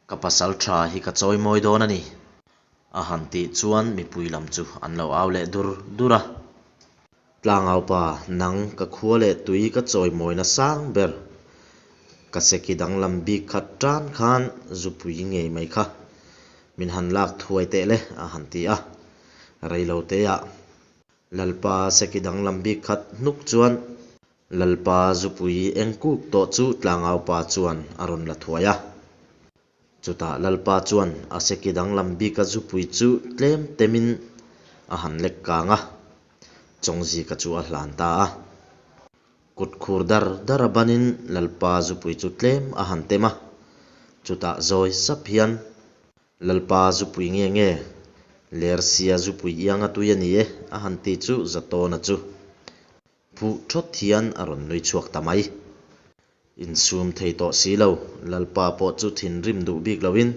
Ka pasal tha hi ka chawi mawi dawn a ni, a han tih chuan mipui lam chu an lo au leh dur dur a. Tlangaupa, nang ka khua leh tui ka chawi mawina sang ber, ka seki danglam bik khat tan khan zupui ngei mai kha min han lak thuai teh le, a han ti a. Reiloteah Lalpa seki danglam bik khat hnuk chuan Lalpa zupui eng kuk tawh chu tlangaupa chuan a rawn la thuai a. Chutah Lalpa chuan a seki danglam bika zupui chu tlem temin a han lek kang a, Chawngzika chu a hlan ta a. Kut khur dar dar a banin Lalpa zupui chu tlem a han tem a, chutah zawi sap hian Lalpa zupui nge nge? Lersia zupui ianga tui a ni e, a han ti chu Zatawna chu phuh thawt hian a rawn nui chhuak ta mai. Insum thei tawh si lo, Lalpa pawh chu thinrim duh bik loin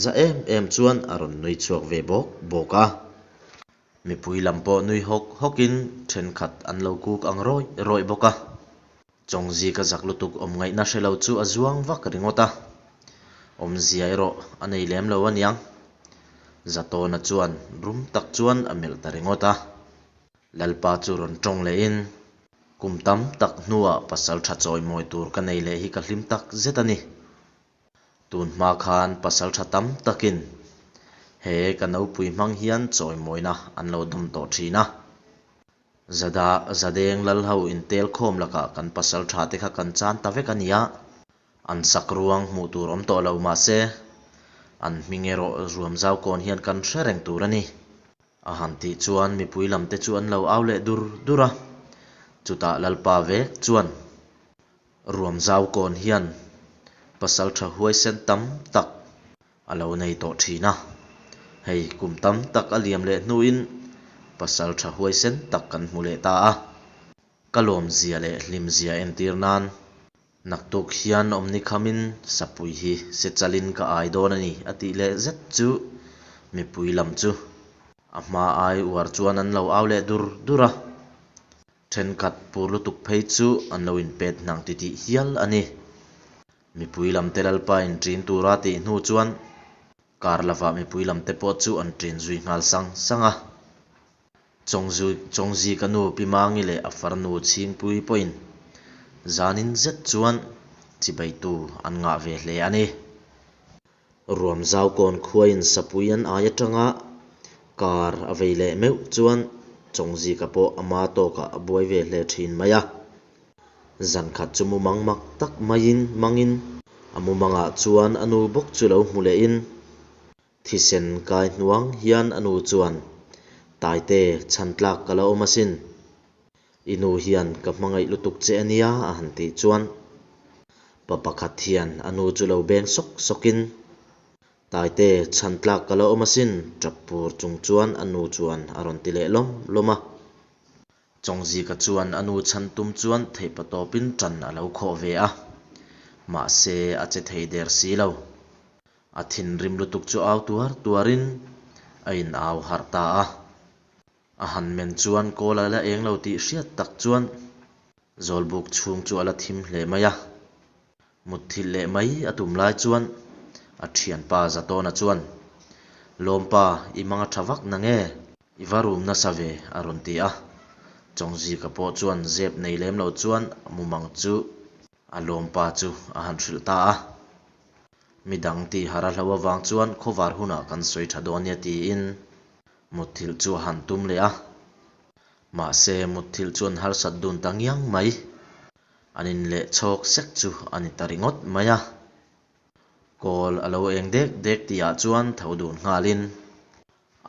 za em em chuan a rawn nui chhuak ve bawk bawk a. Mipui lam pawh nui hawk hawkin thenkhat an lo kuk ang rawih rawih bawk a. Chawngzika zak lutuk awm ngaihna hre lo chu a zuang vak ringawt a, awmzia erawh a nei lem lo aniang. Zatawna chuan rum tak chuan a melh ta ringawt a. Lalpa chu rawn tawng lehin, Kum tam tak hnuah pasal tha chawimawi tur ka nei leh hi ka hlim tak zet a ni. Tun hma khan pasal tha tam takin he ka nopui hmang hian chawimawina an lo dawm tawh thin a. Zada, Zadeng Lalho intel khawm lakah kan pasaltha te kha kan chan ta vek a nia. An sak ruang hmuh tur awm tawh lo mah se, an hming erawh Ruamzau kawn hian kan hre reng tur a ni. A han tih chuan mipui lam te chu an lo au leh dur dur a. Chutah Lalpa vek chuan Ruamzau kawn hian pasaltha huaisen tam tak a lo nei tawh thin a. Hei kum tam tak a liam leh hnuin pasaltha huaisen tak kan hmu leh ta a. Ka lawmzia leh hlimzia entir nan naktuk hian awmni khamin sapui hi se chalin ka ai dawn a ni a tih leh zet chu mipui lam chu a hma ai uar chuan an lo au leh dur dur a. Thenkhat pur lutuk phei chu an lo inpet hnang titih hial a ni. Mipui lamte Lalpa in ṭin tura tih hnu chuan kar lovah mipui lamte pawh chu an ṭin zui nghal sang sang a. Chawngzika nu Pi Mangi leh a farnu Chhingpui pawhin zanin zet chuan chibaitu an ngah ve hle a ni. Ruamzau kawn khuaiin sapui an ai atanga kar a vei leh meuh chuan Chawngzika pawh ama tawkah a buai ve hle thin mai a. Zankhat chu mumang mak tak maiin mangin a mumangah chuan a nu bawk chu lo hmu lehin Thisen kai hnuang hian a nu chuan, Taite, chhan tlak ka la awm asin. I nu hian ka hmangaih lutuk che a nia a han tih chuan pa pakhat hian a nu chu lo beng sawk sawkin, Taite, chhan tlak ka la awm asin tap pur chung chuan a nu chuan a rawn ti leh lawm lawm a. Chawngzika chuan a nu chhan tum chuan theihpatawpin ṭan a lo khawh ve a, mahse a che thei der si lo. A thinrim lutuk chu au tuar tuarin a in au harh ta a. A han men chuan kawl a la eng lo tih hriat tak chuan Zawlbuk chhung chu a la thim hle mai a. Mutthilh leh mai a tum lai chuan a thianpa Zatawna chuan, Lawmpa, i mang a tha vak na nge? I va rum nasa ve, a rawn ti a. Chawngzika pawh chuan zep nei lem lo chuan mumang chu a lawmpa chu a han hrilh ta a. Midang tih har a hlo avang chuan khawvar hunah kan sawi tha dawn nia tiin mutthilh chu a han tum leh a. Mahse, mutthilh chuan harsat dun ta ngiang mai. An inleh chhawk sek chu a ni ta ringawt mai a. Kawl a lo eng dek dek tihah chuan tho dun nghalin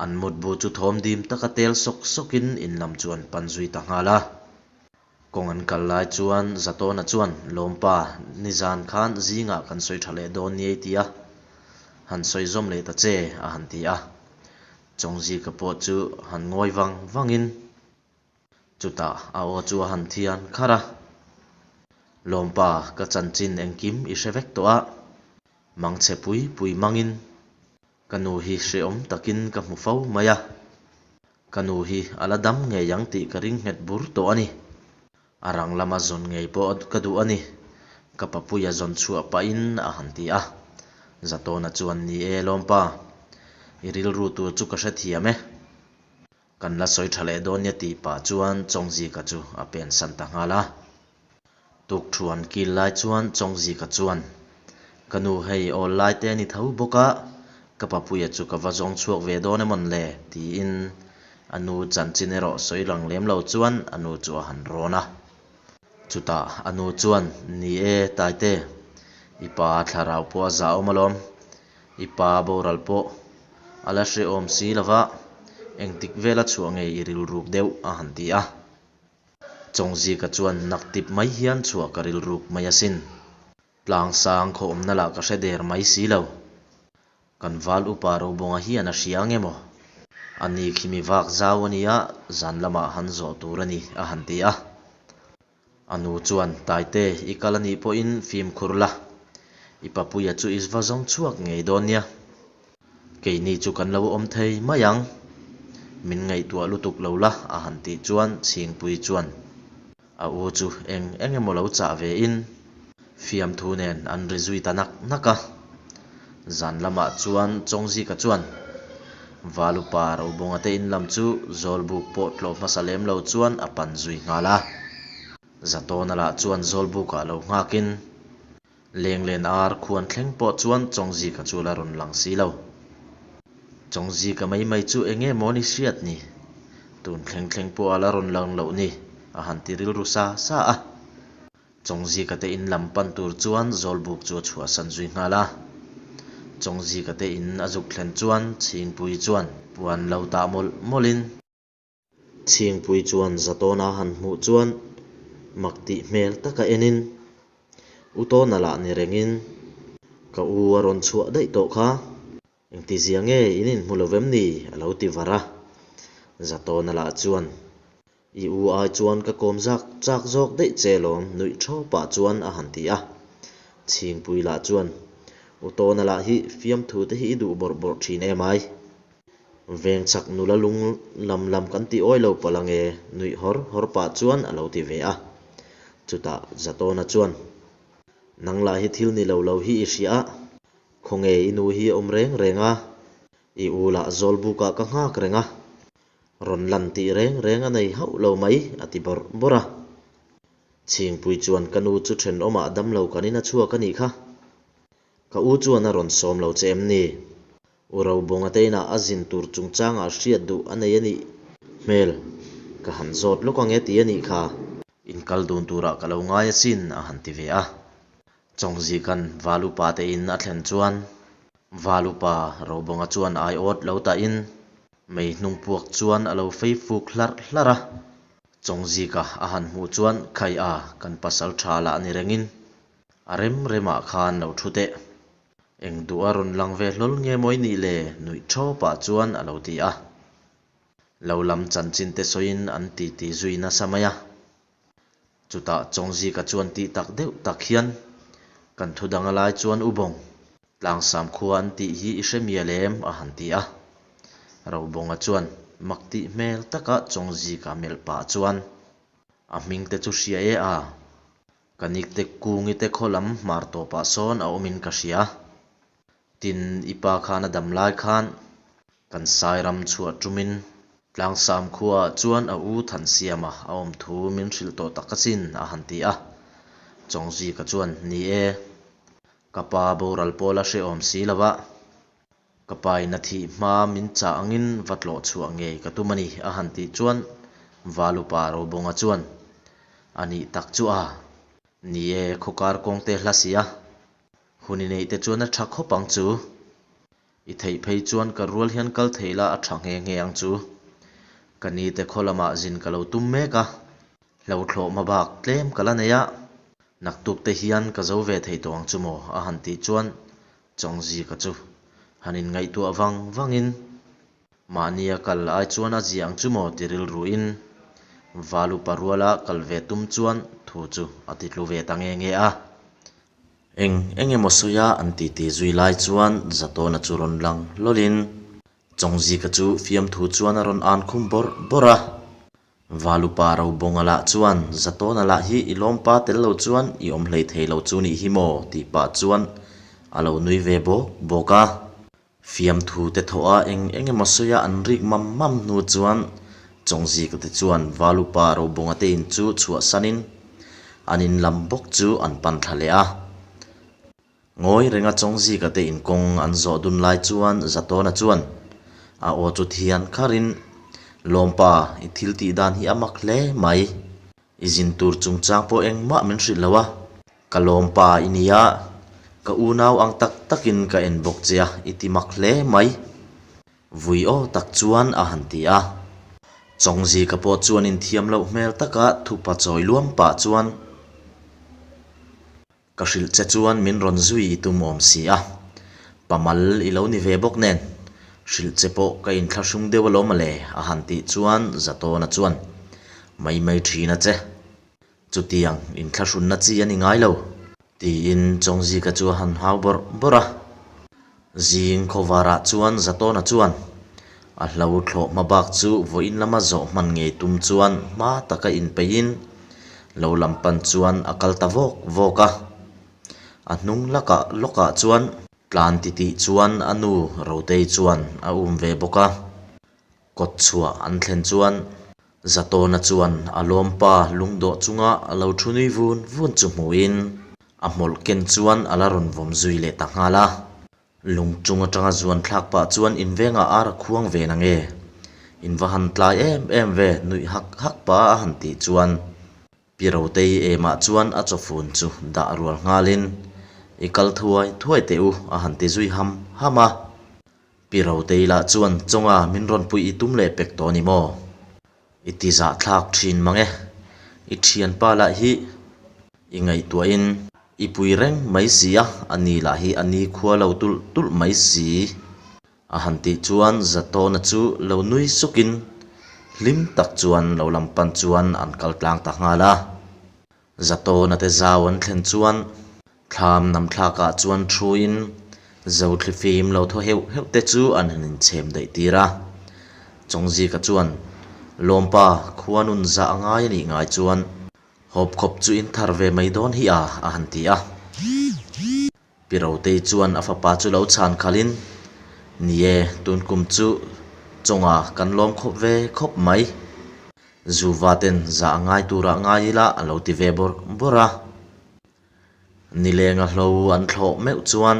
An mutbu chu thawm dim taka tel sawk sawkin in lam chu an pan zui ta nghal a. Kawng an kal lai chuan Zatawna chuan, Lawmpa, nizan khan zingah kan sawi tha leh dawn ni ei ti a, han sawi zawm leh ta che, a han ti a. Chawngzika pawh chu han ngawi vang vangin chutah a aw chu a han thian kharh a. Lawmpa, ka chanchin engkim i hre vek tawh a, mangchhe pui pui mangin Ka nu hi hrehawm takin ka hmu fo mai a, ka nu hi a la dam ngei ang tih ka ring nghet bur tawh a ni. A rang lama zawn ngei pawh ka duh a ni, ka papuia zawn chhuah pahin a han ti a. Zatawna chuan, Ni e, Lawmpa, i rilru tur chu ka hrethiam e. Kan la sawi tha leh dawn nia tih pah chuan Chawngzika chu a pensan ta nghal a. Tukthuan kil lai chuan Chawngzika chuan, Ka nu hei awl lai te a ni tho bawk a, ka papuia chu ka va zawng chhuak ve dawn emawn le? tiin a nu chanchin erawh sawi lang lem lo chuan a nu chu a han rawn a. Chutah a nu chuan, Ni e, Taite, i pa thlarau pawh a zahawm alawm, I pa boral pawh a la hrehawm si lo va, engtik vela chhuah nge i rilruk deuh a han ti a. Chawngzika chuan nak tip mai hian chhuah ka rilruk mai asin. Tlangsang khawhawmna lah ka hre der mai si lo. Kan val upa Robawnga hian a hria ang emaw? A ni khi mi vak zau a nia, zan lamah han zawh tur a ni a han ti a. A nu chuan, Taite, i kal a nih pawhin fimkhur la, i papuia chu i va zawng chhuak ngei dawn nia. Keini chu kan lo awm thei mai ang. Min ngaihtuah lutuk lo la, a han tih chuan Chhingpui chuan a u chu eng eng emaw lo chah ve in fiamthu nen an ri zui ta nak nak a. Zan lamah chuan Chawngzika chuan Valupa Robawnga te in lam chu Zawlbuk pawh tlawh hmasa lem lo chuan a pan zui nghal a. Zatawna lah chuan Zawlbukah lo nghakin Lenglen ar khuan thleng pawh chuan Chawngzika chu la rawn lang si lo. Chawngzika mai mai chu eng nge maw ni hriat ni? Tun thleng thleng pawh a la rawn lang loh ni, a han ti rilru sa sa a. Chawngzika te in lam pan tur chuan Zawlbuk chu a chhuahsan zui nghal a. Chawngzika te in a zuk thlen chuan Chhingpui chuan puan lo tah mawlh mawlhin. Chhingpui chuan Zatawna han hmuh chuan mak tih hmel taka enin, U Tawna lah ni rengin, Ka u a rawn chhuah daih tawh kha. Engtizia nge in inhmu lo vem ni? a lo ti var a. Zatawna lah chuan, I u ai chuan ka kawm zak chak zawk daih che lawm nuih tho pah chuan a han ti a. Chhingpui lah chuan, U Tawna lah hi fiamthu te hi i duh bawrh bawrh thin em ai. Veng chak nula lung lam lam kan ti awi lo palh ange nuih hawr hawr pah chuan a lo ti ve a. Chutah Zatawna chuan, Nang lah hi thil ni lo lo hi i hria a, Khawnge i nu hi a awm reng reng a, i u lah Zawlbukah ka nghak reng a, rawn lan tih reng reng a nei hauh lo mai, a ti bawrh bawrh a. Chhingpui chuan ka nu chu thenawmah damlo kan in a chhuak a nih kha. Ka u chuan a rawn sawm lo che em ni? U Robawnga te inah a zin tur chungchangah hriat duh a nei a nih hmel, ka han zawt lawk ange ti a nih kha. Inkal dun turah ka lo ngai asin, a han ti ve a. Chawngzikan Valupa te in a thlen chuan Valupa Robawnga chuan aiawt lo tahin mei hnung puak chuan a lo fei fuk hlarh hlarh a. Chawngzika a han hmuh chuan Khai a, kan pasal tha lah ni rengin a rem remah khan lo thu teh. Eng duh a rawn lang ve hlawl nge mawi nih le? nuih thawpah chuan a lo ti a. Lo lam chanchin te sawiin an titi zui nasa mai a. Chutah Chawngzika chuan tih tak deuh tak hian, Kan thu dang a lai chuan U Bawng, Tlangsam khua an tih hi i hre mial em? a han ti a. Robawnga chuan mak tih hmel taka Chawngzika melh pah chuan, A hming te chu hria e a, ka nikte Kungi te khaw lam hmar tawpah sawn a awmin ka hria. Tin, i pa khan a dam lai khan kan Sairam chhuah tumin Tlangsam khuaah chuan a u Thansiama a awm thu min hrilh tawh tak asin, a han ti a. Chawngzika chuan, Ni e, ka pa boral pawh la hrehawm si lo va, ka pa in a thih hma min chah angin va tlawh chhuah ngei ka tum a ni, a han tih chuan Valupa Robawnga chuan, A nih tak chu a, ni e, khawkar kawngte hla si a, Hun i neih te chuan a tha khawp ang chu. I theih phei chuan ka rual hian kal thei la a tha nghe nghe ang chu. Ka ni te khaw lamah zin ka lo tum mek a, hlo thlawh hma bak tlem ka la nei a, naktuk te hian ka zo ve thei tawh ang chu maw a han tih chuan Chawngzika chu han inngaihtuah vang vangin Mahnia kal ai chuan a zia ang chu maw ti rilruin Valupa ruala kal ve tum chuan thu chu a ti tlu ve ta nge nge a. Eng eng emaw sawia an titi zui lai chuan Zatawna chu rawn lang hlawlin Chawngzika chu fiamthu chuan a rawn an khum bawrh bawrh a. Valupa Robawnga lah chuan Zatawna lah hi i lawmpa tel lo chuan i awm hlei thei lo chu nih hi maw tih pah chuan a lo nui ve bawk bawk a. Fiamthu te thawh a eng eng emaw sawi a an rik mam mam hnu chuan Chawngzika te chuan Valupa Robawnga te in chu chhuahsanin an in lam bawk chu an pan thla leh a. Ngawi renga Chawngzika te in kawng an zawh dun lai chuan Zatawna chuan a aw chu thian kharin, Lawmpa, i thil tih dan hi a mak hle mai. I zin tur chungchang pawh engmah min hrilh lo a. Ka lawmpa i nia, ka unau ang tak takin ka en bawk che a, i ti mak hle mai. Vui aw tak chuan a han ti a. Chawngzika pawh chuan inthiam loh hmel taka thupa chawi luam pah chuan ka hrilh che chuan min rawn zui i tum awm si a, pamal i lo ni ve bawk nen, hrilh che pawh ka inthlahrung deuh alawm ale a han tih chuan Zatawna chuan mai mai thin a che. Chutiang inthlahrunna chi a ni ngai lo, tiin Chawngzika chu a han hau bawrh bawrh a. Zing khawvarah chuan Zatawna chuan a hlo thlawh hma bak chu vawiin lama zawh hman ngei tum chuan hma taka inpeihin lo lam pan chuan a kal ta vawk vawk a. A hnung lakah lawkah chuan tlan titih chuan a nu Rotei chuan a um ve bawk a. Kawt chhuah an thlen chuan Zatawna chuan a lawmpa lungdawh chunga a lo thu nui vun vun chu hmuhin a hmawlh ken chuan a la rawn vawm zui leh ta nghal a. Lung chung atanga zuan thlak pah chuan invengah ar a khuang ve na nge? In va han tlai em em ve nuih hak hak pah a han tih chuan Pi Rotei emah chuan a chawfun chu dah rual nghalin I kal thuai thuai teh u a han ti zui ham ham a. Pi Rotei lah chuan Chawnga min rawn puih i tum leh pek tawh a ni maw? I ti zahthlak thin mang e, i thianpa lah hi i ngaihtuahin i pui reng mai si a, a ni lah hi a nikhua lo tulh tulh mai si. A han tih chuan Zatawna chu lo nui sukin hlim tak chuan lo lam pan chuan an kal tlang ta nghal a. Zatawna te zau an thlen chuan thlam nam thlakah chuan thuin Zothlifim lo thaw heuh heuh te chu an han inchhem daih tir a. Chawngzika chuan, Lawmpa, khua nun zah a ngai a nih ngai chuan hawp khawp chu in thar ve mai dawn hi a, a han ti a. Pi Rotei chuan a fapa chu lo chhan khalhin, Ni e, tun kum chu chawnga kan lawm khawp ve khawp mai. Zuva ten zah a ngai turah ngai ila a lo ti ve bawrh bawrh a. Nilenga hlo an thlawh meuh chuan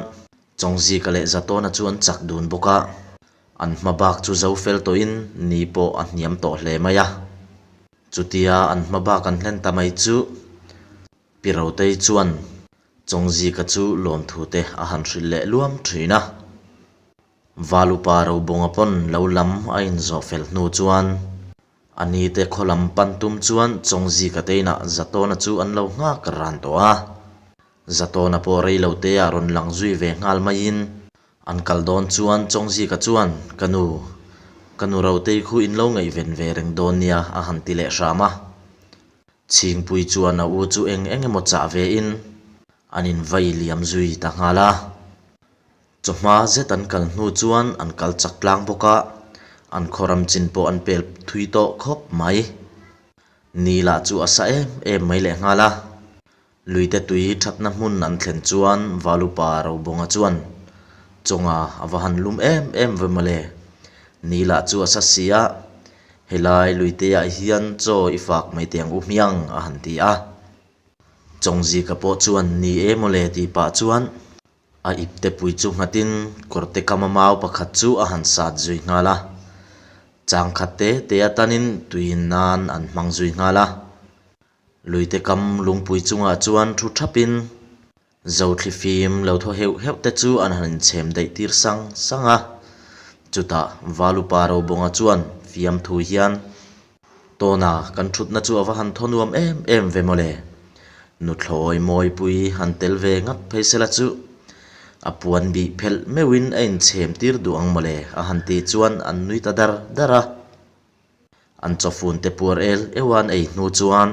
Chawngzika leh Zatawna chu an chak dun bawk a. An hma bak chu zo fel tawhin ni pawh a hniam tawh hle mai a. Chutia an hma bak an hlen ta mai chu Pi Rotei chuan Chawngzika chu lawmthu te a han hrilh leh luam thin a. Valupa Robawnga pawn lo lam a inzawh fel hnu chuan a ni te khaw lam pan tum chuan Chawngzika te inah Zatawna chu an lo nghak ran tawh a. Zatawna pawh rei lo te ah rawn lang zui ve nghal maiin an kal dawn chuan Chawngzika chuan, Ka nu, ka nu Rotei khu in lo ngaihven ve reng dawn nia a han ti leh hram a. Chhingpui chuan a u chu eng eng emaw chah ve in an in vai liam zui ta nghal a. Chawhma zet an kal hnu chuan an kal chak tlang bawk a, an khaw ram chin pawh an pel thui tawh khawp mai. Ni lah chu a sa em em mai leh nghal a. Luite tui thatna hmun an thlen chuan Valupa Robawnga chuan Chawnga a va han lum em em ve mawle. Ni lah chu a sa si a, helai luiteah hian chaw i fak mai teh ang u hmiang a han ti a. Chawngzika pawh chuan ni e mawle tih pah chuan a ipte pui chu nghatin kawrte kama mau pakhat chu a han sat zui nghal a. Changkhat te te atanin tuiin nan an hmang zui nghal a. Luite kam lungpui chungah chuan thu thapin Zothlifim lo thaw heuh heuh te chu an han inchhem daih tir sang sang a. Chutah Valupa Robawnga chuan fiamthu hian, Tawna kan thutna chu a va han thaw nuam em em ve mawle. Nuthlawi Mawipui han tel ve ngat phei sela chu a puan bih phelh meuhin a inchhem tir duh ang mawle a han tih chuan an nui ta dar dar a. An chawfun te puar el euh an ei hnu chuan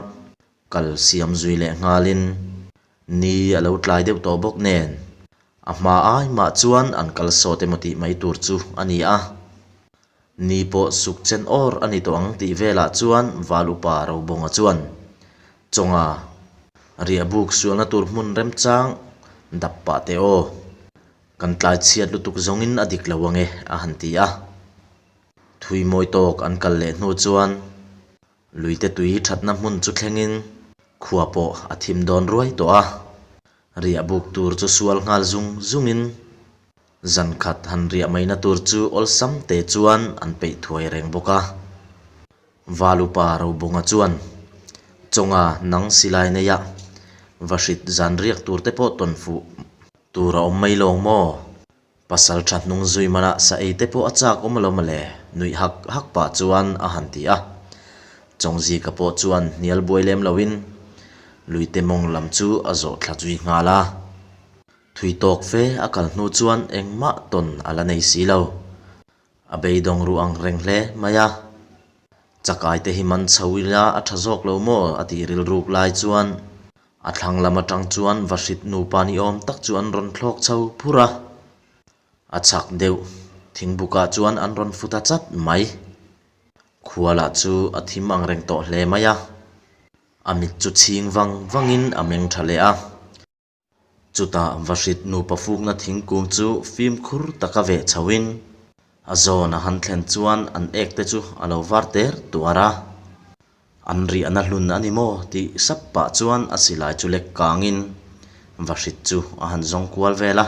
kal siam zui leh nghalin ni a lo tlai deuh tawh bawk nen a hma ai mah chuan an kal sawt emaw tih mai tur chu a ni a. Ni pawh suk chen awr a ni tawh ang tih velah chuan Val Upa Robawnga chuan Chawnga riahbuk sualna tur hmun remchang dap pah teh aw, kan tlai chhiat lutuk zawngin a dik lo ange a han ti a. Thui mawi tawk an kal leh hnu chuan luite tui thatna hmun chu thlengin khua pawh a thim dawn ruai tawh a. Riah buk tur chu sual nghal zung zungin zan khat han riah maina tur chu awlsam te chuan an peih thuai reng bawk a. Valupa Robawnga chuan Chawnga nang silai neia vahrit zan riak tur te pawh tawn fuh tur a awm mai lawng maw? Pasal tha hnung zui manah sa ei te pawh a chak awm lo mawle, nuih hak hak pah chuan a han ti a. Chawngzika pawh chuan hnial buai lem loin luite mawng lam chu a zawh thla zui nghal a. Thui tawk fe a kal hnu chuan engmah tawn a la nei si lo. A beidawng ruh ang reng hle mai a. Chakai te hi man chho ila a tha zawk lo maw a tih rilruk lai chuan A thlang lam atang chuan vahrit nupa ni awm tak chu an rawn thlawk chho phur a, a chhak deuh thingbukah chuan an rawn fu ta chat mai. Khua lah chu a thim ang reng tawh hle mai a, a mit chu chhing vang vangin a meng tha leh a. Chutah vahrit nupa fukna thingkung chu fimkhur taka veh chhoin a zawn a han thlen chuan an ek te chu a lo var ter tuar a. An riahna hlun a ni maw tih sap pah chuan a silai chu lek kangin vahrit chu a han zawng kual vel a.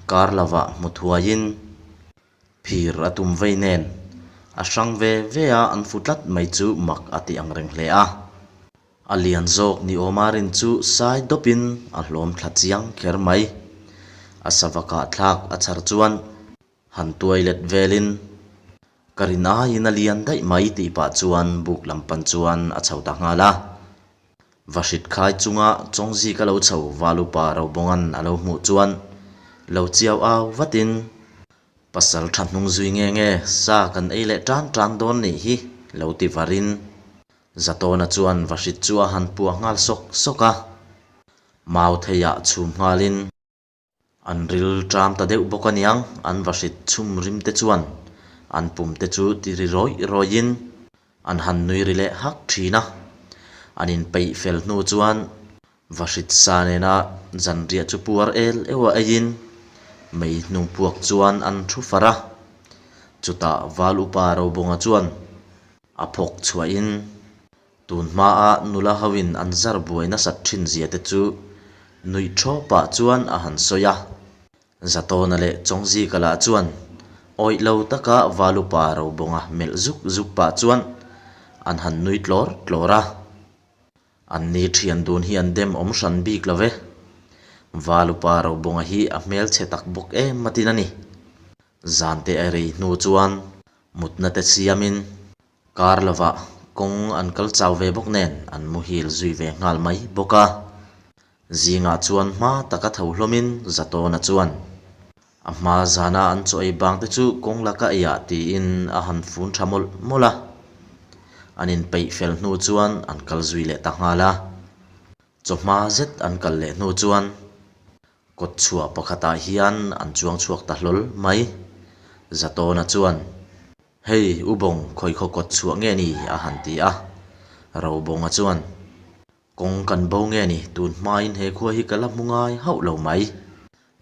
Kar lovah hmu thuaiin phir a tum vei nen. A hrang ve ve a an fu tlat mai chu mak a ti ang reng hle a. A lian zawk ni awma rin chu sai dawpin a hlawm thla chiang kher mai. A sava kah thlak a chhar chuan han tuai let velin ka rin aiin a lian daih mai tih pah chuan buk lam pan chuan a chho ta nghal a. Vahrit khai chunga Chawngzika lo chho Valupa Robawnga'n a lo hmuh chuan lo chiau au vatin, Pasal tha hnung zui nge nge sa kan ei leh tan tan dawn nih hi lo ti varin Zatawna chuan Vahrit chu a han puah nghal sawk sawk a, mau theiah chhum nghalin. An ril ṭam ta deuh bawk aniang, an vahrit chhum rim te chuan an pum te chu ti ri rawih rawihin an han nui ri leh hak ṭhin a. An inpeih fel hnu chuan vahrit sa nena zanriah chu puar el euh a eiin mei hnung puak chuan an thu far a. Chutah Val Upa Robawnga chuan a phawk chhuahin Tun hmaa nula hoin an zar buai nasat thin zia te chu nuih thaw pah chuan a han sawi a. Zatawna leh Chawngzika lah chuan awih lo taka Valupa Robawnga melh zuk zuk pah chuan an han nui tlawr tlawr a. An ni thian dun hi an dem awm hran bik lo ve. Valupa Robawnga hi a hmelchhe tak bawk em atin a ni. Zante a rei hnu chuan mutna te siamin Kar lovah kawng an kal chau ve bawk nen an muhil zui ve nghal mai bawk a. Zingah chuan hma taka tho hlawmin Zatawna chuan a hma zana an chaw ei bang te chu kawng laka eiah tiin a han fun tha mawlh mawlh a. An inpeih fel hnu chuan an kal zui leh ta nghal a. Chawhma zet an kal leh hnu chuan Kawtchhuah pakhatah hian an chuang chhuak ta hlawl mai. Zatawna chuan, Hei, U Bawng, khawikhaw kawtchhuah nge ni? a han ti a. Robawnga chuan, Kawng kan bo nge ni, tun hmain he khua hi ka la hmu ngai hauh lo mai.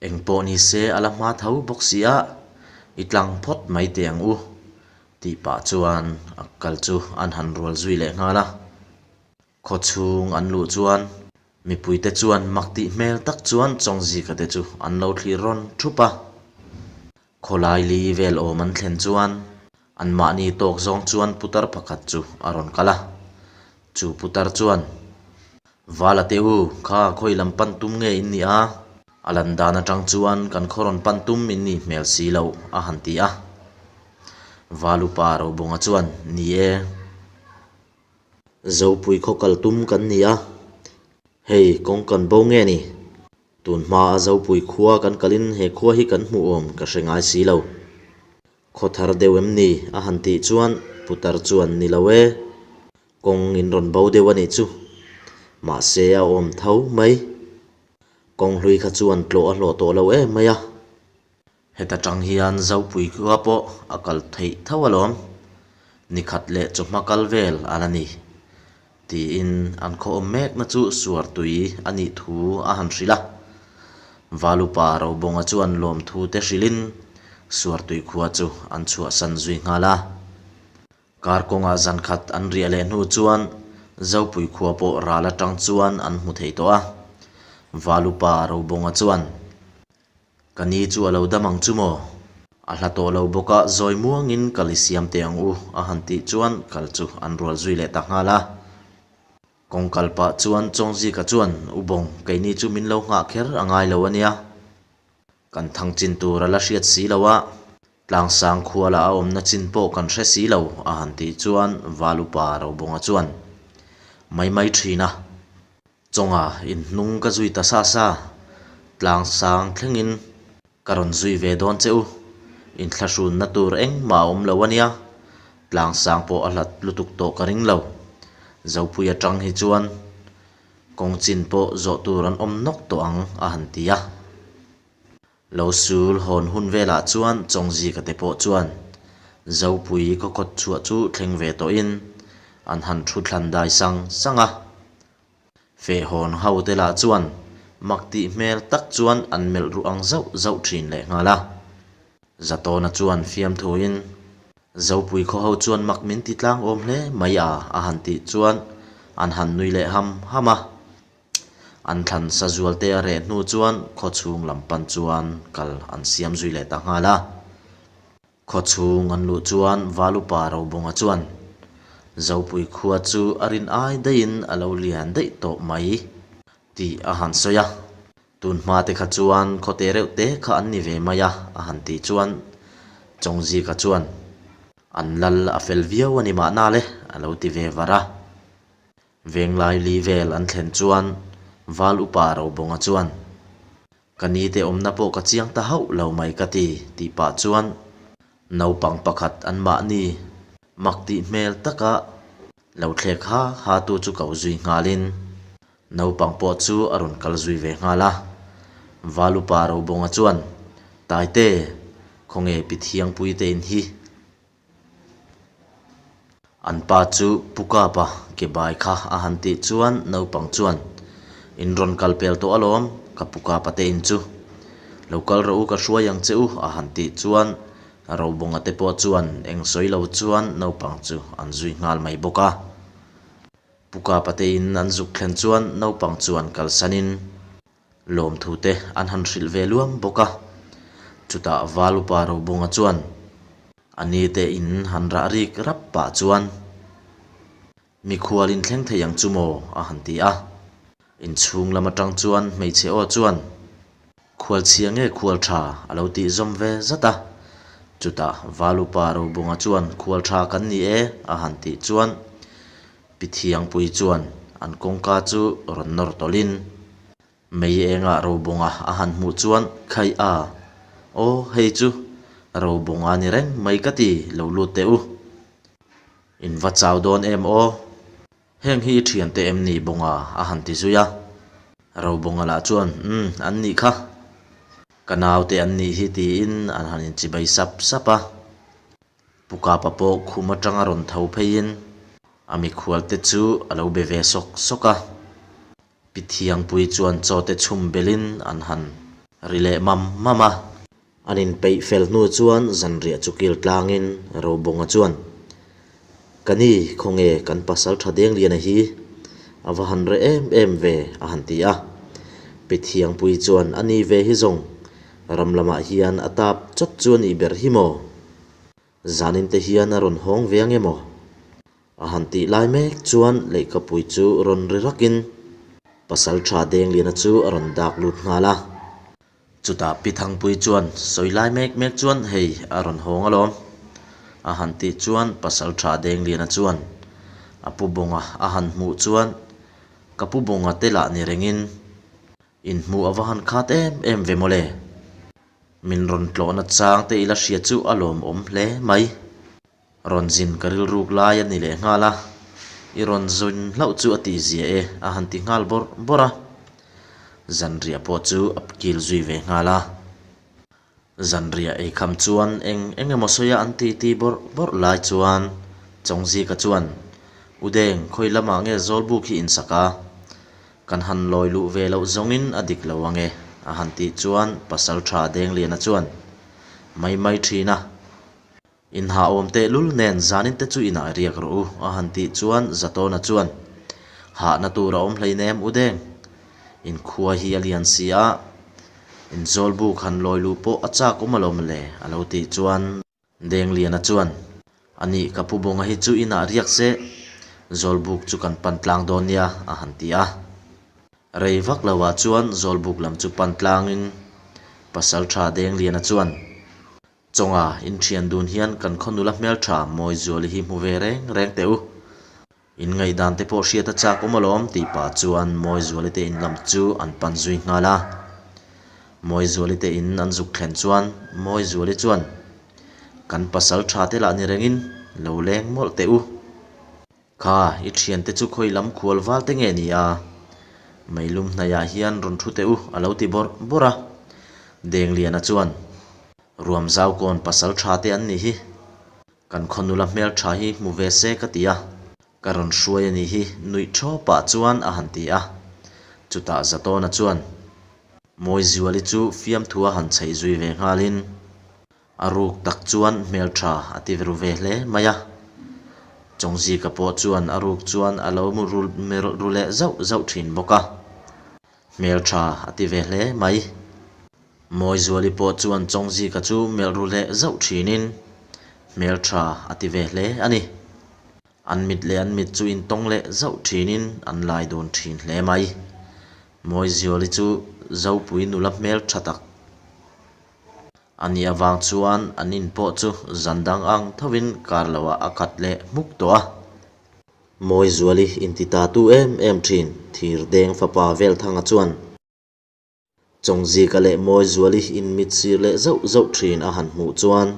Eng pawh ni se a la hma tho bawk si a, i tlang phawt mai teh ang u, tih pah chuan a kal chu an han rual zui leh nghal a. Khaw chhung an luh chuan mipuite chuan mak tih hmel tak chuan Chawngzika te chu an lo thlir rawn thup a. Khawlai li vel awm an thlen chuan anmahni tawk zawng chuan putar pakhat chu a rawn kal a. Chu putar chuan, Vala te u, kha khawi lam pan tum nge in nih a? A lan dan atang chuan kan khaw rawn pan tum in nih hmel si lo, a han ti a. Valupa Robawnga chuan, Ni e. Zopui khaw kal tum kan ni a, hei kawng kan bo nge ni? Tun hmaa Zopui khua kan kalin he khua hi kan hmuh awm ka hre ngai si lo. Khaw thar deuh em ni? a han tih chuan putar chuan ni lo e, kawng in rawn bo deuh a nih chu. Mahse a awm tho mai. Kawng hlui kha chuan tlawh a hlawh tawh lo em mai a. Heta tang hian Zopui khua pawh a kal theih tho alawm, nikhat leh chawhma kal vel a la ni, tiin an khaw awm mekna chu suar tui a nih thu a han hrilh a. Valupa Robawnga chuan lawmthu te hrilhin Suartui khua chu an chhuahsan zui nghal a. Kar kawngah zan khat an riah leh hnu chuan Zopui khua pawh ral atang chuan an hmu thei tawh a. Valupa Robawnga chuan. Ka ni chu a lo dam ang chu maw? A hla tawh lo bawk a, zawi muangin kal i siam teh ang u, a han tih chuan kal chu an rual zui leh ta nghal a. Kawng kal pah chuan Chawngzika chuan, U Bawng, keini chu min lo nghah kher a ngai lo a nia. Kan thang chin tur a la hriat si lo a, Tlangsang khuala a awmna chin pawh kan hre si lo, a han tih chuan Val Upa Robawnga chuan, Mai mai thin a. Chawnga inhnung ka zui ta sa sa, tlang sang thlengin ka rawn zui ve dawn che u. Inthlahrunna tur engmah a awm lo a nia, tlang sang pawh a hlat lutuk tawh ka ring lo. Zopui atang hi chuan kawng chin pawh zawh tur an awm nawk tawh ang a han ti a. Lo sul hawn hun velah chuan Chawngzika te pawh chuan Zopui khaw kawt chhuah chu thleng ve tawhin an han thu thlan dai sang sang a. Feh hawn ho te lah chuan mak tih hmel tak chuan an melh ruh ang zauh zauh thin leh nghal a. Zatawna chuan fiamthuin, Zopui khaw ho chuan mak min ti tlang awm hle mai a a han tih chuan an han nui leh ham ham a. An thlan sa zual te a reh hnu chuan khaw chhung lam pan chuan kal an siam zui leh ta nghal a. Khawchhung an luh chuan Valupa Robunga chuan Zopui khua chu a rin ai daihin a lo lian daih tawh mai tih a han sawi a. Tun hma te kha chuan khawte reuh te kha an ni ve mai a, a han tih chuan Chawngzika chuan an lal a fel viau a ni mahna le a lo ti ve var a. Venglai li vel an thlen chuan Val Upa Robawnga chuan, Ka ni te awmna pawh ka chiang ta hauh lo mai ka ti, tih pah chuan naupang pakhat anmahni mak tih hmel taka lo thlek ha ha tu chu ko zui nghalin naupang pawh chu a rawn kal zui ve nghal a. Val Upa Robawnga chuan, Taite, khawnge Pi Thiangpui te in hi? An pa chu Pu Kapa ke bai kha a han tih chuan naupang chuan, In rawn kal pel tawh alawm, ka Pu Kapa te in chu. Lo kal rawh u ka hruai ang che u a han tih chuan Robawnga te pawh chuan eng sawi lo chuan naupang chu an zui nghal mai bawk a. Pu Kapa te in an zuk thlen chuan naupang chuan kalsanin Lawmthu te an han hrilh ve luam bawk a, chutah Val Upa Robunga chuan a ni te in han rah rik rap pah chuan mikhual in thleng thei ang chu maw a han ti a, inchhung lam atang chuan hmeichhe aw chuan Khualchhia nge khual tha a lo tih zawm ve zat a, chutah Val Upa Robunga chuan khual tha kan ni e a han tih chuan Pi Thiangpui chuan an kawngka chu rawn nawr tawlhin mei engah Robawnga a han hmuh chuan Khaih a, aw hei chu Robawnga ni reng mai ka ti lo lut teh u. In va chau dawn em aw? Heng hi i thiante em ni Bawnga a han ti zui a. Robawnga lah chuan Umm an nih kha. Ka naute an nih hi tiin an han inchibai sap sap a. Pu Kapa pawh khum atanga rawn tho pheiin a mikhualte chu a lo be ve sawk sawk a. Pi Thiangpui chuan chaw te chhum belin an han ri leh mam mam a. An inpeih fel hnu chuan zanriah chu kil tlangin Robawnga chuan, Ka ni, khawnge kan pasal tha Dengliana hi a va han reh em em ve a han ti a. Pi Thiangpui chuan a ni ve hi zawng Ram lamah hian a tap chawt chu a nih ber hi maw? Zanin te hian a rawn hawng ve ange maw? A han tih lai mek chuan lehkhapui chu rawn ri rakin pasal tha Dengliana chu a rawn dak lut nghal a. Chutah Pi Thangpui chuan sawi lai mek mek chuan hei a rawn hawng alawm. A han tih chuan pasal tha Dengliana chuan a pu Bawnga a han hmuh chuan ka pu Bawnga te lah ni rengin Inhmuh a va han khat em em ve mawle. Min rawn tlawhna chang te ila hria chu a lawmawm hle mai. Rawn zin ka rilruk lai a ni leh nghal a, i rawn zun hlauh chu a tih zia e a han ti nghal bawrh bawrh a. Zanriah pawh chu a kil zui ve nghal a. Zanriah eikham chuan eng eng emaw sawia an ti ti bawrh bawrh lai chuan Chawngzika chuan, U Deng, khawi lamah nge Zawlbuk hi insak a? Kan han lawi luh ve loh zawngin a dik lo ange, a han tih chuan Pasalṭha Dengliana chuan, Mai mai ṭhin a. Inhahawm tehlul nen zanin te chu inah riak rawh u, a han tih chuan Zatawna chuan, Hahna tur a awm hleinem u deng. Inkhua hi a lian si a, inzawlbuk han lawi luh pawh a chak awm alawm le, a lo tih chuan Dengliana chuan, A nih ka pu Bawnga hi chu inah riak se, zawlbuk chu kan pan tlang dawn nia, a han ti a. Rei vak loah chuan zawlbuk lam chu pan tlangin Pasalṭha Dengliana chuan, Chawnga inthian dun hian kan khaw nula hmeltha Mawizuali hi hmu ve reng reng teh u. In ngaihdan te pawh hriat a chak awm alawm tih pah chuan Mawizuali te in lam chu an pan zui nghal a. Mawizuali te in an zuk thlen chuan Mawizuali chuan, Kan pasal tha te lah ni rengin lo leng mawlh teh u. Kha, i thiante chu khawi lam khual val te nge ni a? Meilum hnaiah hian rawn thu teh u, a lo ti bawrh bawrh a. Dengliana chuan, Ruam zau kawn pasal tha te an nih hi. Kan khaw nula hmel tha hi hmu ve se ka ti a. Ka rawn hruai a nih hi, nuih thaw pah chuan a han ti a. Chutah Zatawna chuan, Mawizuali chu fiamthua han chheih zui ve nghalin, A ruk tak chuan hmeltha a ti ru ve hle mai a. Chawngzika pawh chuan a ruk chuan a lo ru leh zauh zauh thin bawk a. Hmeltha a ti ve hle mai. Mawizuali pawh chuan Chawngzika chu melh ru leh zauh thinin. Hmeltha a ti ve hle a ni. An mit leh an mit chu intawng leh zauh thinin an lai dun thin hle mai. Mawizuali chu Zopui nula hmeltha tak a nih avang chuan an in pawh chu zan dang ang thovin kar loah a kat leh hmuk tawh a. Mawizuali inti ta tu em em thin Thirdeng fapa Velthanga chuan. Chawngzika leh Mawizuali inmit sir leh zauh zauh thin a han hmuh chuan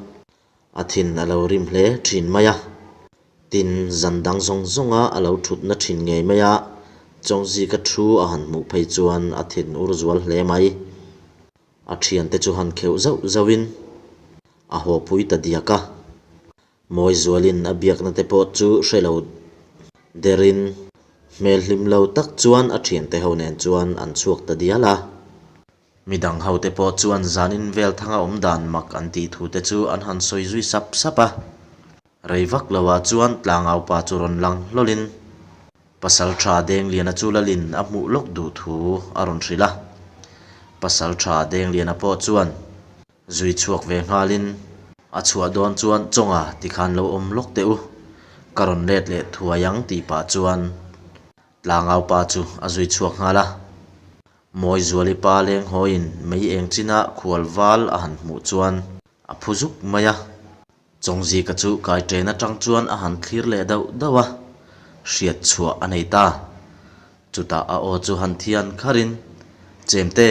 a thin a lo rim hle thin mai a. Tin, zan dang zawng zawnga a lo thutna thin ngei mai a, Chawngzika thu a han hmuh phei chuan a thin ur zual hle mai. A thiante chu han kheuh zauh zauhin a haw pui ta diak a. Mawizualin a biakna te pawh chu hre lo derin hmel hlim lo tak chuan a thiante ho nen chuan an chhuak ta dial a. Midang ho te pawh chuan zanin vel thanga awm dan mak an tih thu te chu an han sawi zui sap sap a. Rei vak lo ah chuan tlangaupa chu rawn lang hlawlin Pasaltha Dengliana chu Lalin a hmuh lawk duh thu a rawn hrilh a. Pasaltha Dengliana pawh chuan. Zui chhuak ve nghalin a chhuah dawn chuan Chawnga tikhan lo awm lawk teh u, ka rawn let leh thuai ang tih pah chuan Tlangau pa chu a zui chhuak nghal a. Mawizuali pa leng hawiin mei eng chinah khual val a han hmuh chuan a phu zuk mai a. Chawngzika chu kai ṭen aṭang chuan a han thlir leh dauh dauh a, hriat chhuah a nei ta. Chutah a aw chu han thian kharin, Chemte,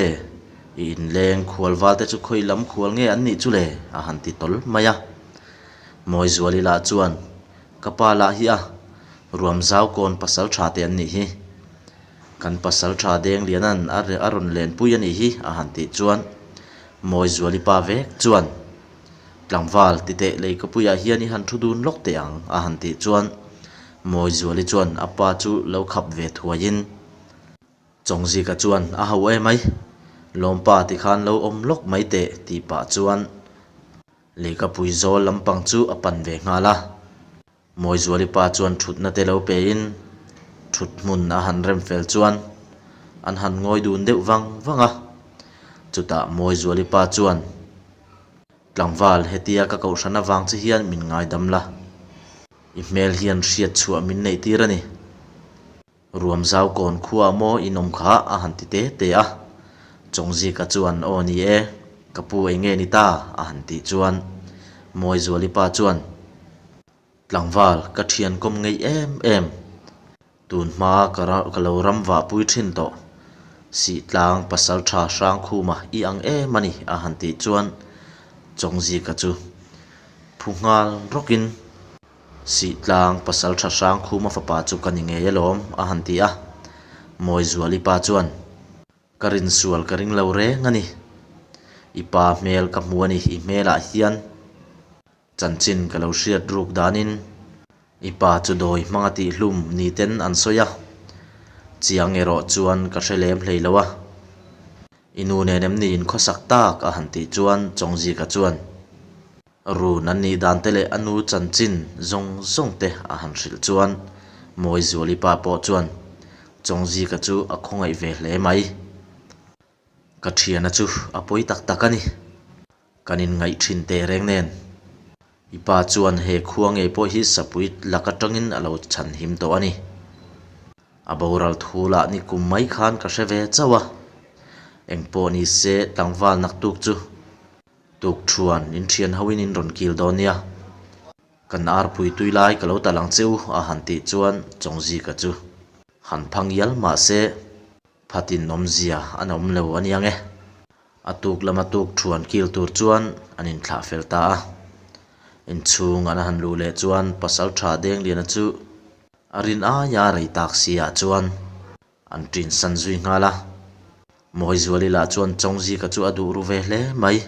i inleng khual valte chu khawi lam khual nge an nih chu le? a han ti tawl mai a. Mawizuali lah chuan, Ka pa lah hi a, Ruamzau kawn pasal tha te an nih hi. Kan pasal tha Dengliana'n a rawn lenpui a nih hi, a han tih chuan Mawizuali pa vek chuan, Tlangval, titeh leikapuiah hian i han thu dun lawk teh ang, a han tih chuan Mawizuali chuan a pa chu lo khap ve thuaiin Chawngzika chuan a ho em ai, Lawmpa tikhan lo awm lawk mai teh tih pah chuan leikapui zawl lampang chu a pan ve nghal a. Mawizuali pa chuan thutna te lo pein thut hmun a han rem fel chuan an han ngawi dun deuh vang vang a. Chutah Mawizuali pa chuan, Tlangval, hetia ka kohhran avang che hian min ngaidam la. I hmel hian hriat chhuah min neih tir a ni. Ruam zau kawn khua maw in awm kha a han ti te te a. Chawngzika chuan aw ni e, ka pu eng nge ni ta a han tih chuan Mawizuali pa chuan Tlangval ka thian kawm ngeih em em, tun hma ka ka lo ram vah pui thin tawh, Sihtlang pasal tha Hrangkhuma i ang em a ni a han tih chuan Chawngzika chu phu nghal rawkin Sihtlang pasal tha Hrangkhuma fapa chu ka ni ngei alawm, a han ti a. Mawizuali pa chuan, Ka rinsual ka ring lo reng a ni. I pa hmel ka hmu a ni, i hmelah hian chanchin ka lo hriat ruk danin i pa chu dawi hmanga tihhlum ni ten an sawi a, chiang erawh chuan ka hre lem hlei lo a. I nu nen em ni inkhawsak tak? a han tih chuan Chawngzika chuan, Run an nih dan te leh a nu chanchin zawng zawng te a han hrilh chuan Mawizuali pa pawh chuan Chawngzika chu a khawngaih ve hle mai. Ka thiana chu a pawi tak tak a ni. Kan inngaih thin teh reng nen. I pa chuan he khua ngei pawh hi sapui lak atangin a lo chhan him tawh a ni. A boral thu lah ni kum mai khan ka hre ve chauh a. Engpawh ni se tlangval naktuk chu Tukṭhuan in ṭhian hoin in rawn kil dawn nia. Kan arpui tui lai ka lo tal ang che u a han tih chuan Chawngzika chu han phang ial mah se phatin awmzia an awm lo a niang e. A tuk lama tukṭhuan kil tur chuan an inthlah fel ta a. Inchhung an han luh leh chuan Pasalṭha Dengliana chu a rin aia rei tak si ah chuan An ṭin san zui nghal a. Mawizuali lah chuan Chawngzika chu a duh ru ve hle mai.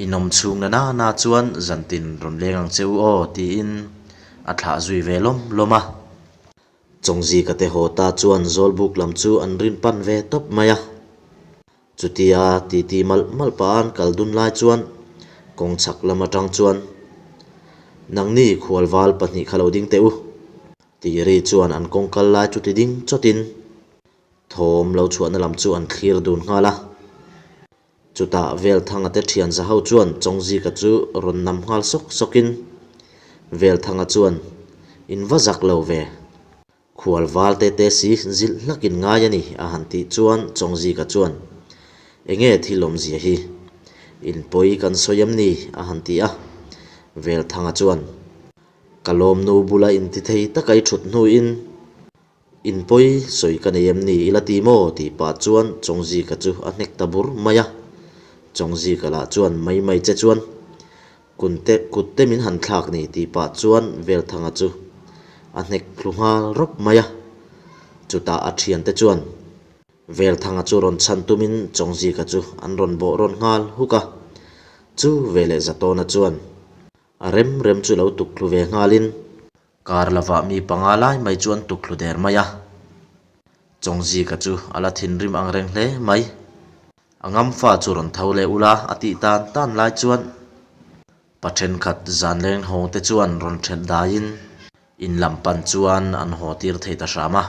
Inawm chhung na na na chuan zantin rawn leng ang che u aw tiin a thlah zui ve lawm lawm a. Chawngzika te haw ta chuan Zawlbuk lam chu an rin pan ve tawp mai a. Chutia titi malh malh pah an kal dun lai chuan kawng chhak lam atang chuan Nangni khualval pahnih kha lo ding teh u. Tih ri chuan an kawng kal lai chu ti ding chawtin thawm lo chhuahna lam chu an thlir dun nghal a. Chutah Velthanga te thian za ho chuan Chawngzika chu rawn nam nghal sawk sawkin Velthanga chuan, In va zak lo ve. Khual val te te si zilh hlakin ngai a ni a han tih chuan Chawngzika chuan, Enge thil awmzia hi? In pawi kan sawi em ni? a han ti a. Velthanga chuan, Ka lawmnu bula intithei taka i thut hnuin In pawi sawi ka nei em ni i la ti maw? tih pah chuan Chawngzika chu a hnek ta bur mai a. Chawngzika lah chuan mai mai che chuan Kunte kut te min han thlak ni tih pah chuan Velthanga chu a hnek thlu nghal rawp mai a. Chutah a thiante chuan Velthanga chu rawn chhan tumin Chawngzika chu an rawn bawh rawn nghal huk a. Chu veleh Zatawna chuan a rem rem chu lo tuk thlu ve nghalin Kar lovah mi panga lai mai chuan tukthlu der mai a, Chawngzika chu a la thinrim ang reng hle mai. A ngamfa chu rawn tho leh ula a tih tan tan lai chuan pa thenkhat zan leng hawng te chuan rawn then daiin in lam pan chuan an haw tir thei ta hram a.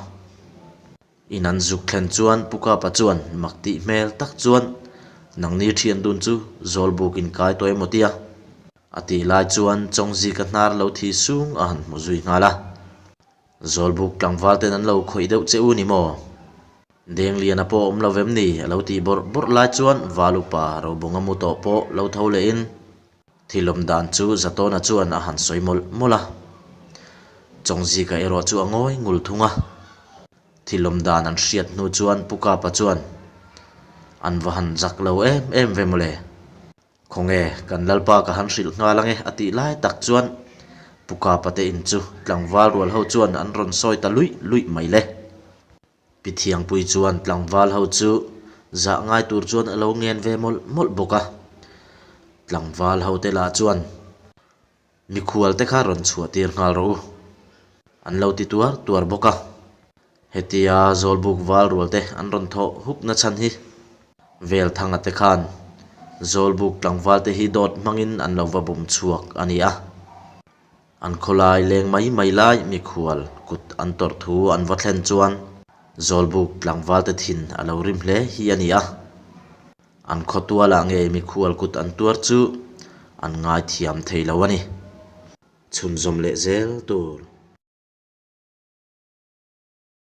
In an zuk thlen chuan Pu Kapa chuan mak tih hmel tak chuan nangni thian dun chu Zawlbuk in kai tawh emaw tia A tih lai chuan Chawngzika hnar lo thi sung a han hmu zui nghal a. Zawlbuk tlangval ten an lo khawih deuh che u ni maw? Dengliana pawh awm lo vem ni? A lo tih bawrh bawrh lai chuan Valupa Robunga mu tawh pawh lo tho lehin thil awm dan chu Zatawna chuan a han sawi mawlh mawlh a. Chawngzika erawh chu a ngawi ngul thung a. Thil awm dan an hriat hnu chuan Pu Kapa chuan an va han zak lo em em ve mawle. Khawnge, kan Lalpa ka han hrilh nghal ange a tih lai tak chuan Pu Kapa te in chu tlangval rual ho chuan an rawn sawi ta luih luih mai le. Pi Thiangpui chuan tlangval ho chu zah ngai tur chuan a lo ngen ve mawlh mawlh bawk a. Tlangval ho te lah chuan Mikhual te kha rawn chhuah tir nghal rawh u. An lo ti tuar tuar bawk a. Hetia Zawlbuk val rual te an rawn thawh huk na chhan hi Velthanga te khan Zawlbuk tlangval te hi dawt hmangin an lo va bum chhuak a ni a. An khawlai leng mai mai lai mikhual kut an tawrh thu an va thlen chuan Zawlbuk tlangval te thin a lo rim hle hi a ni a. An khawtualah ngei mikhual kut an tuar chu an ngaithiam thei lo a ni. Chhunzawm leh zel tur.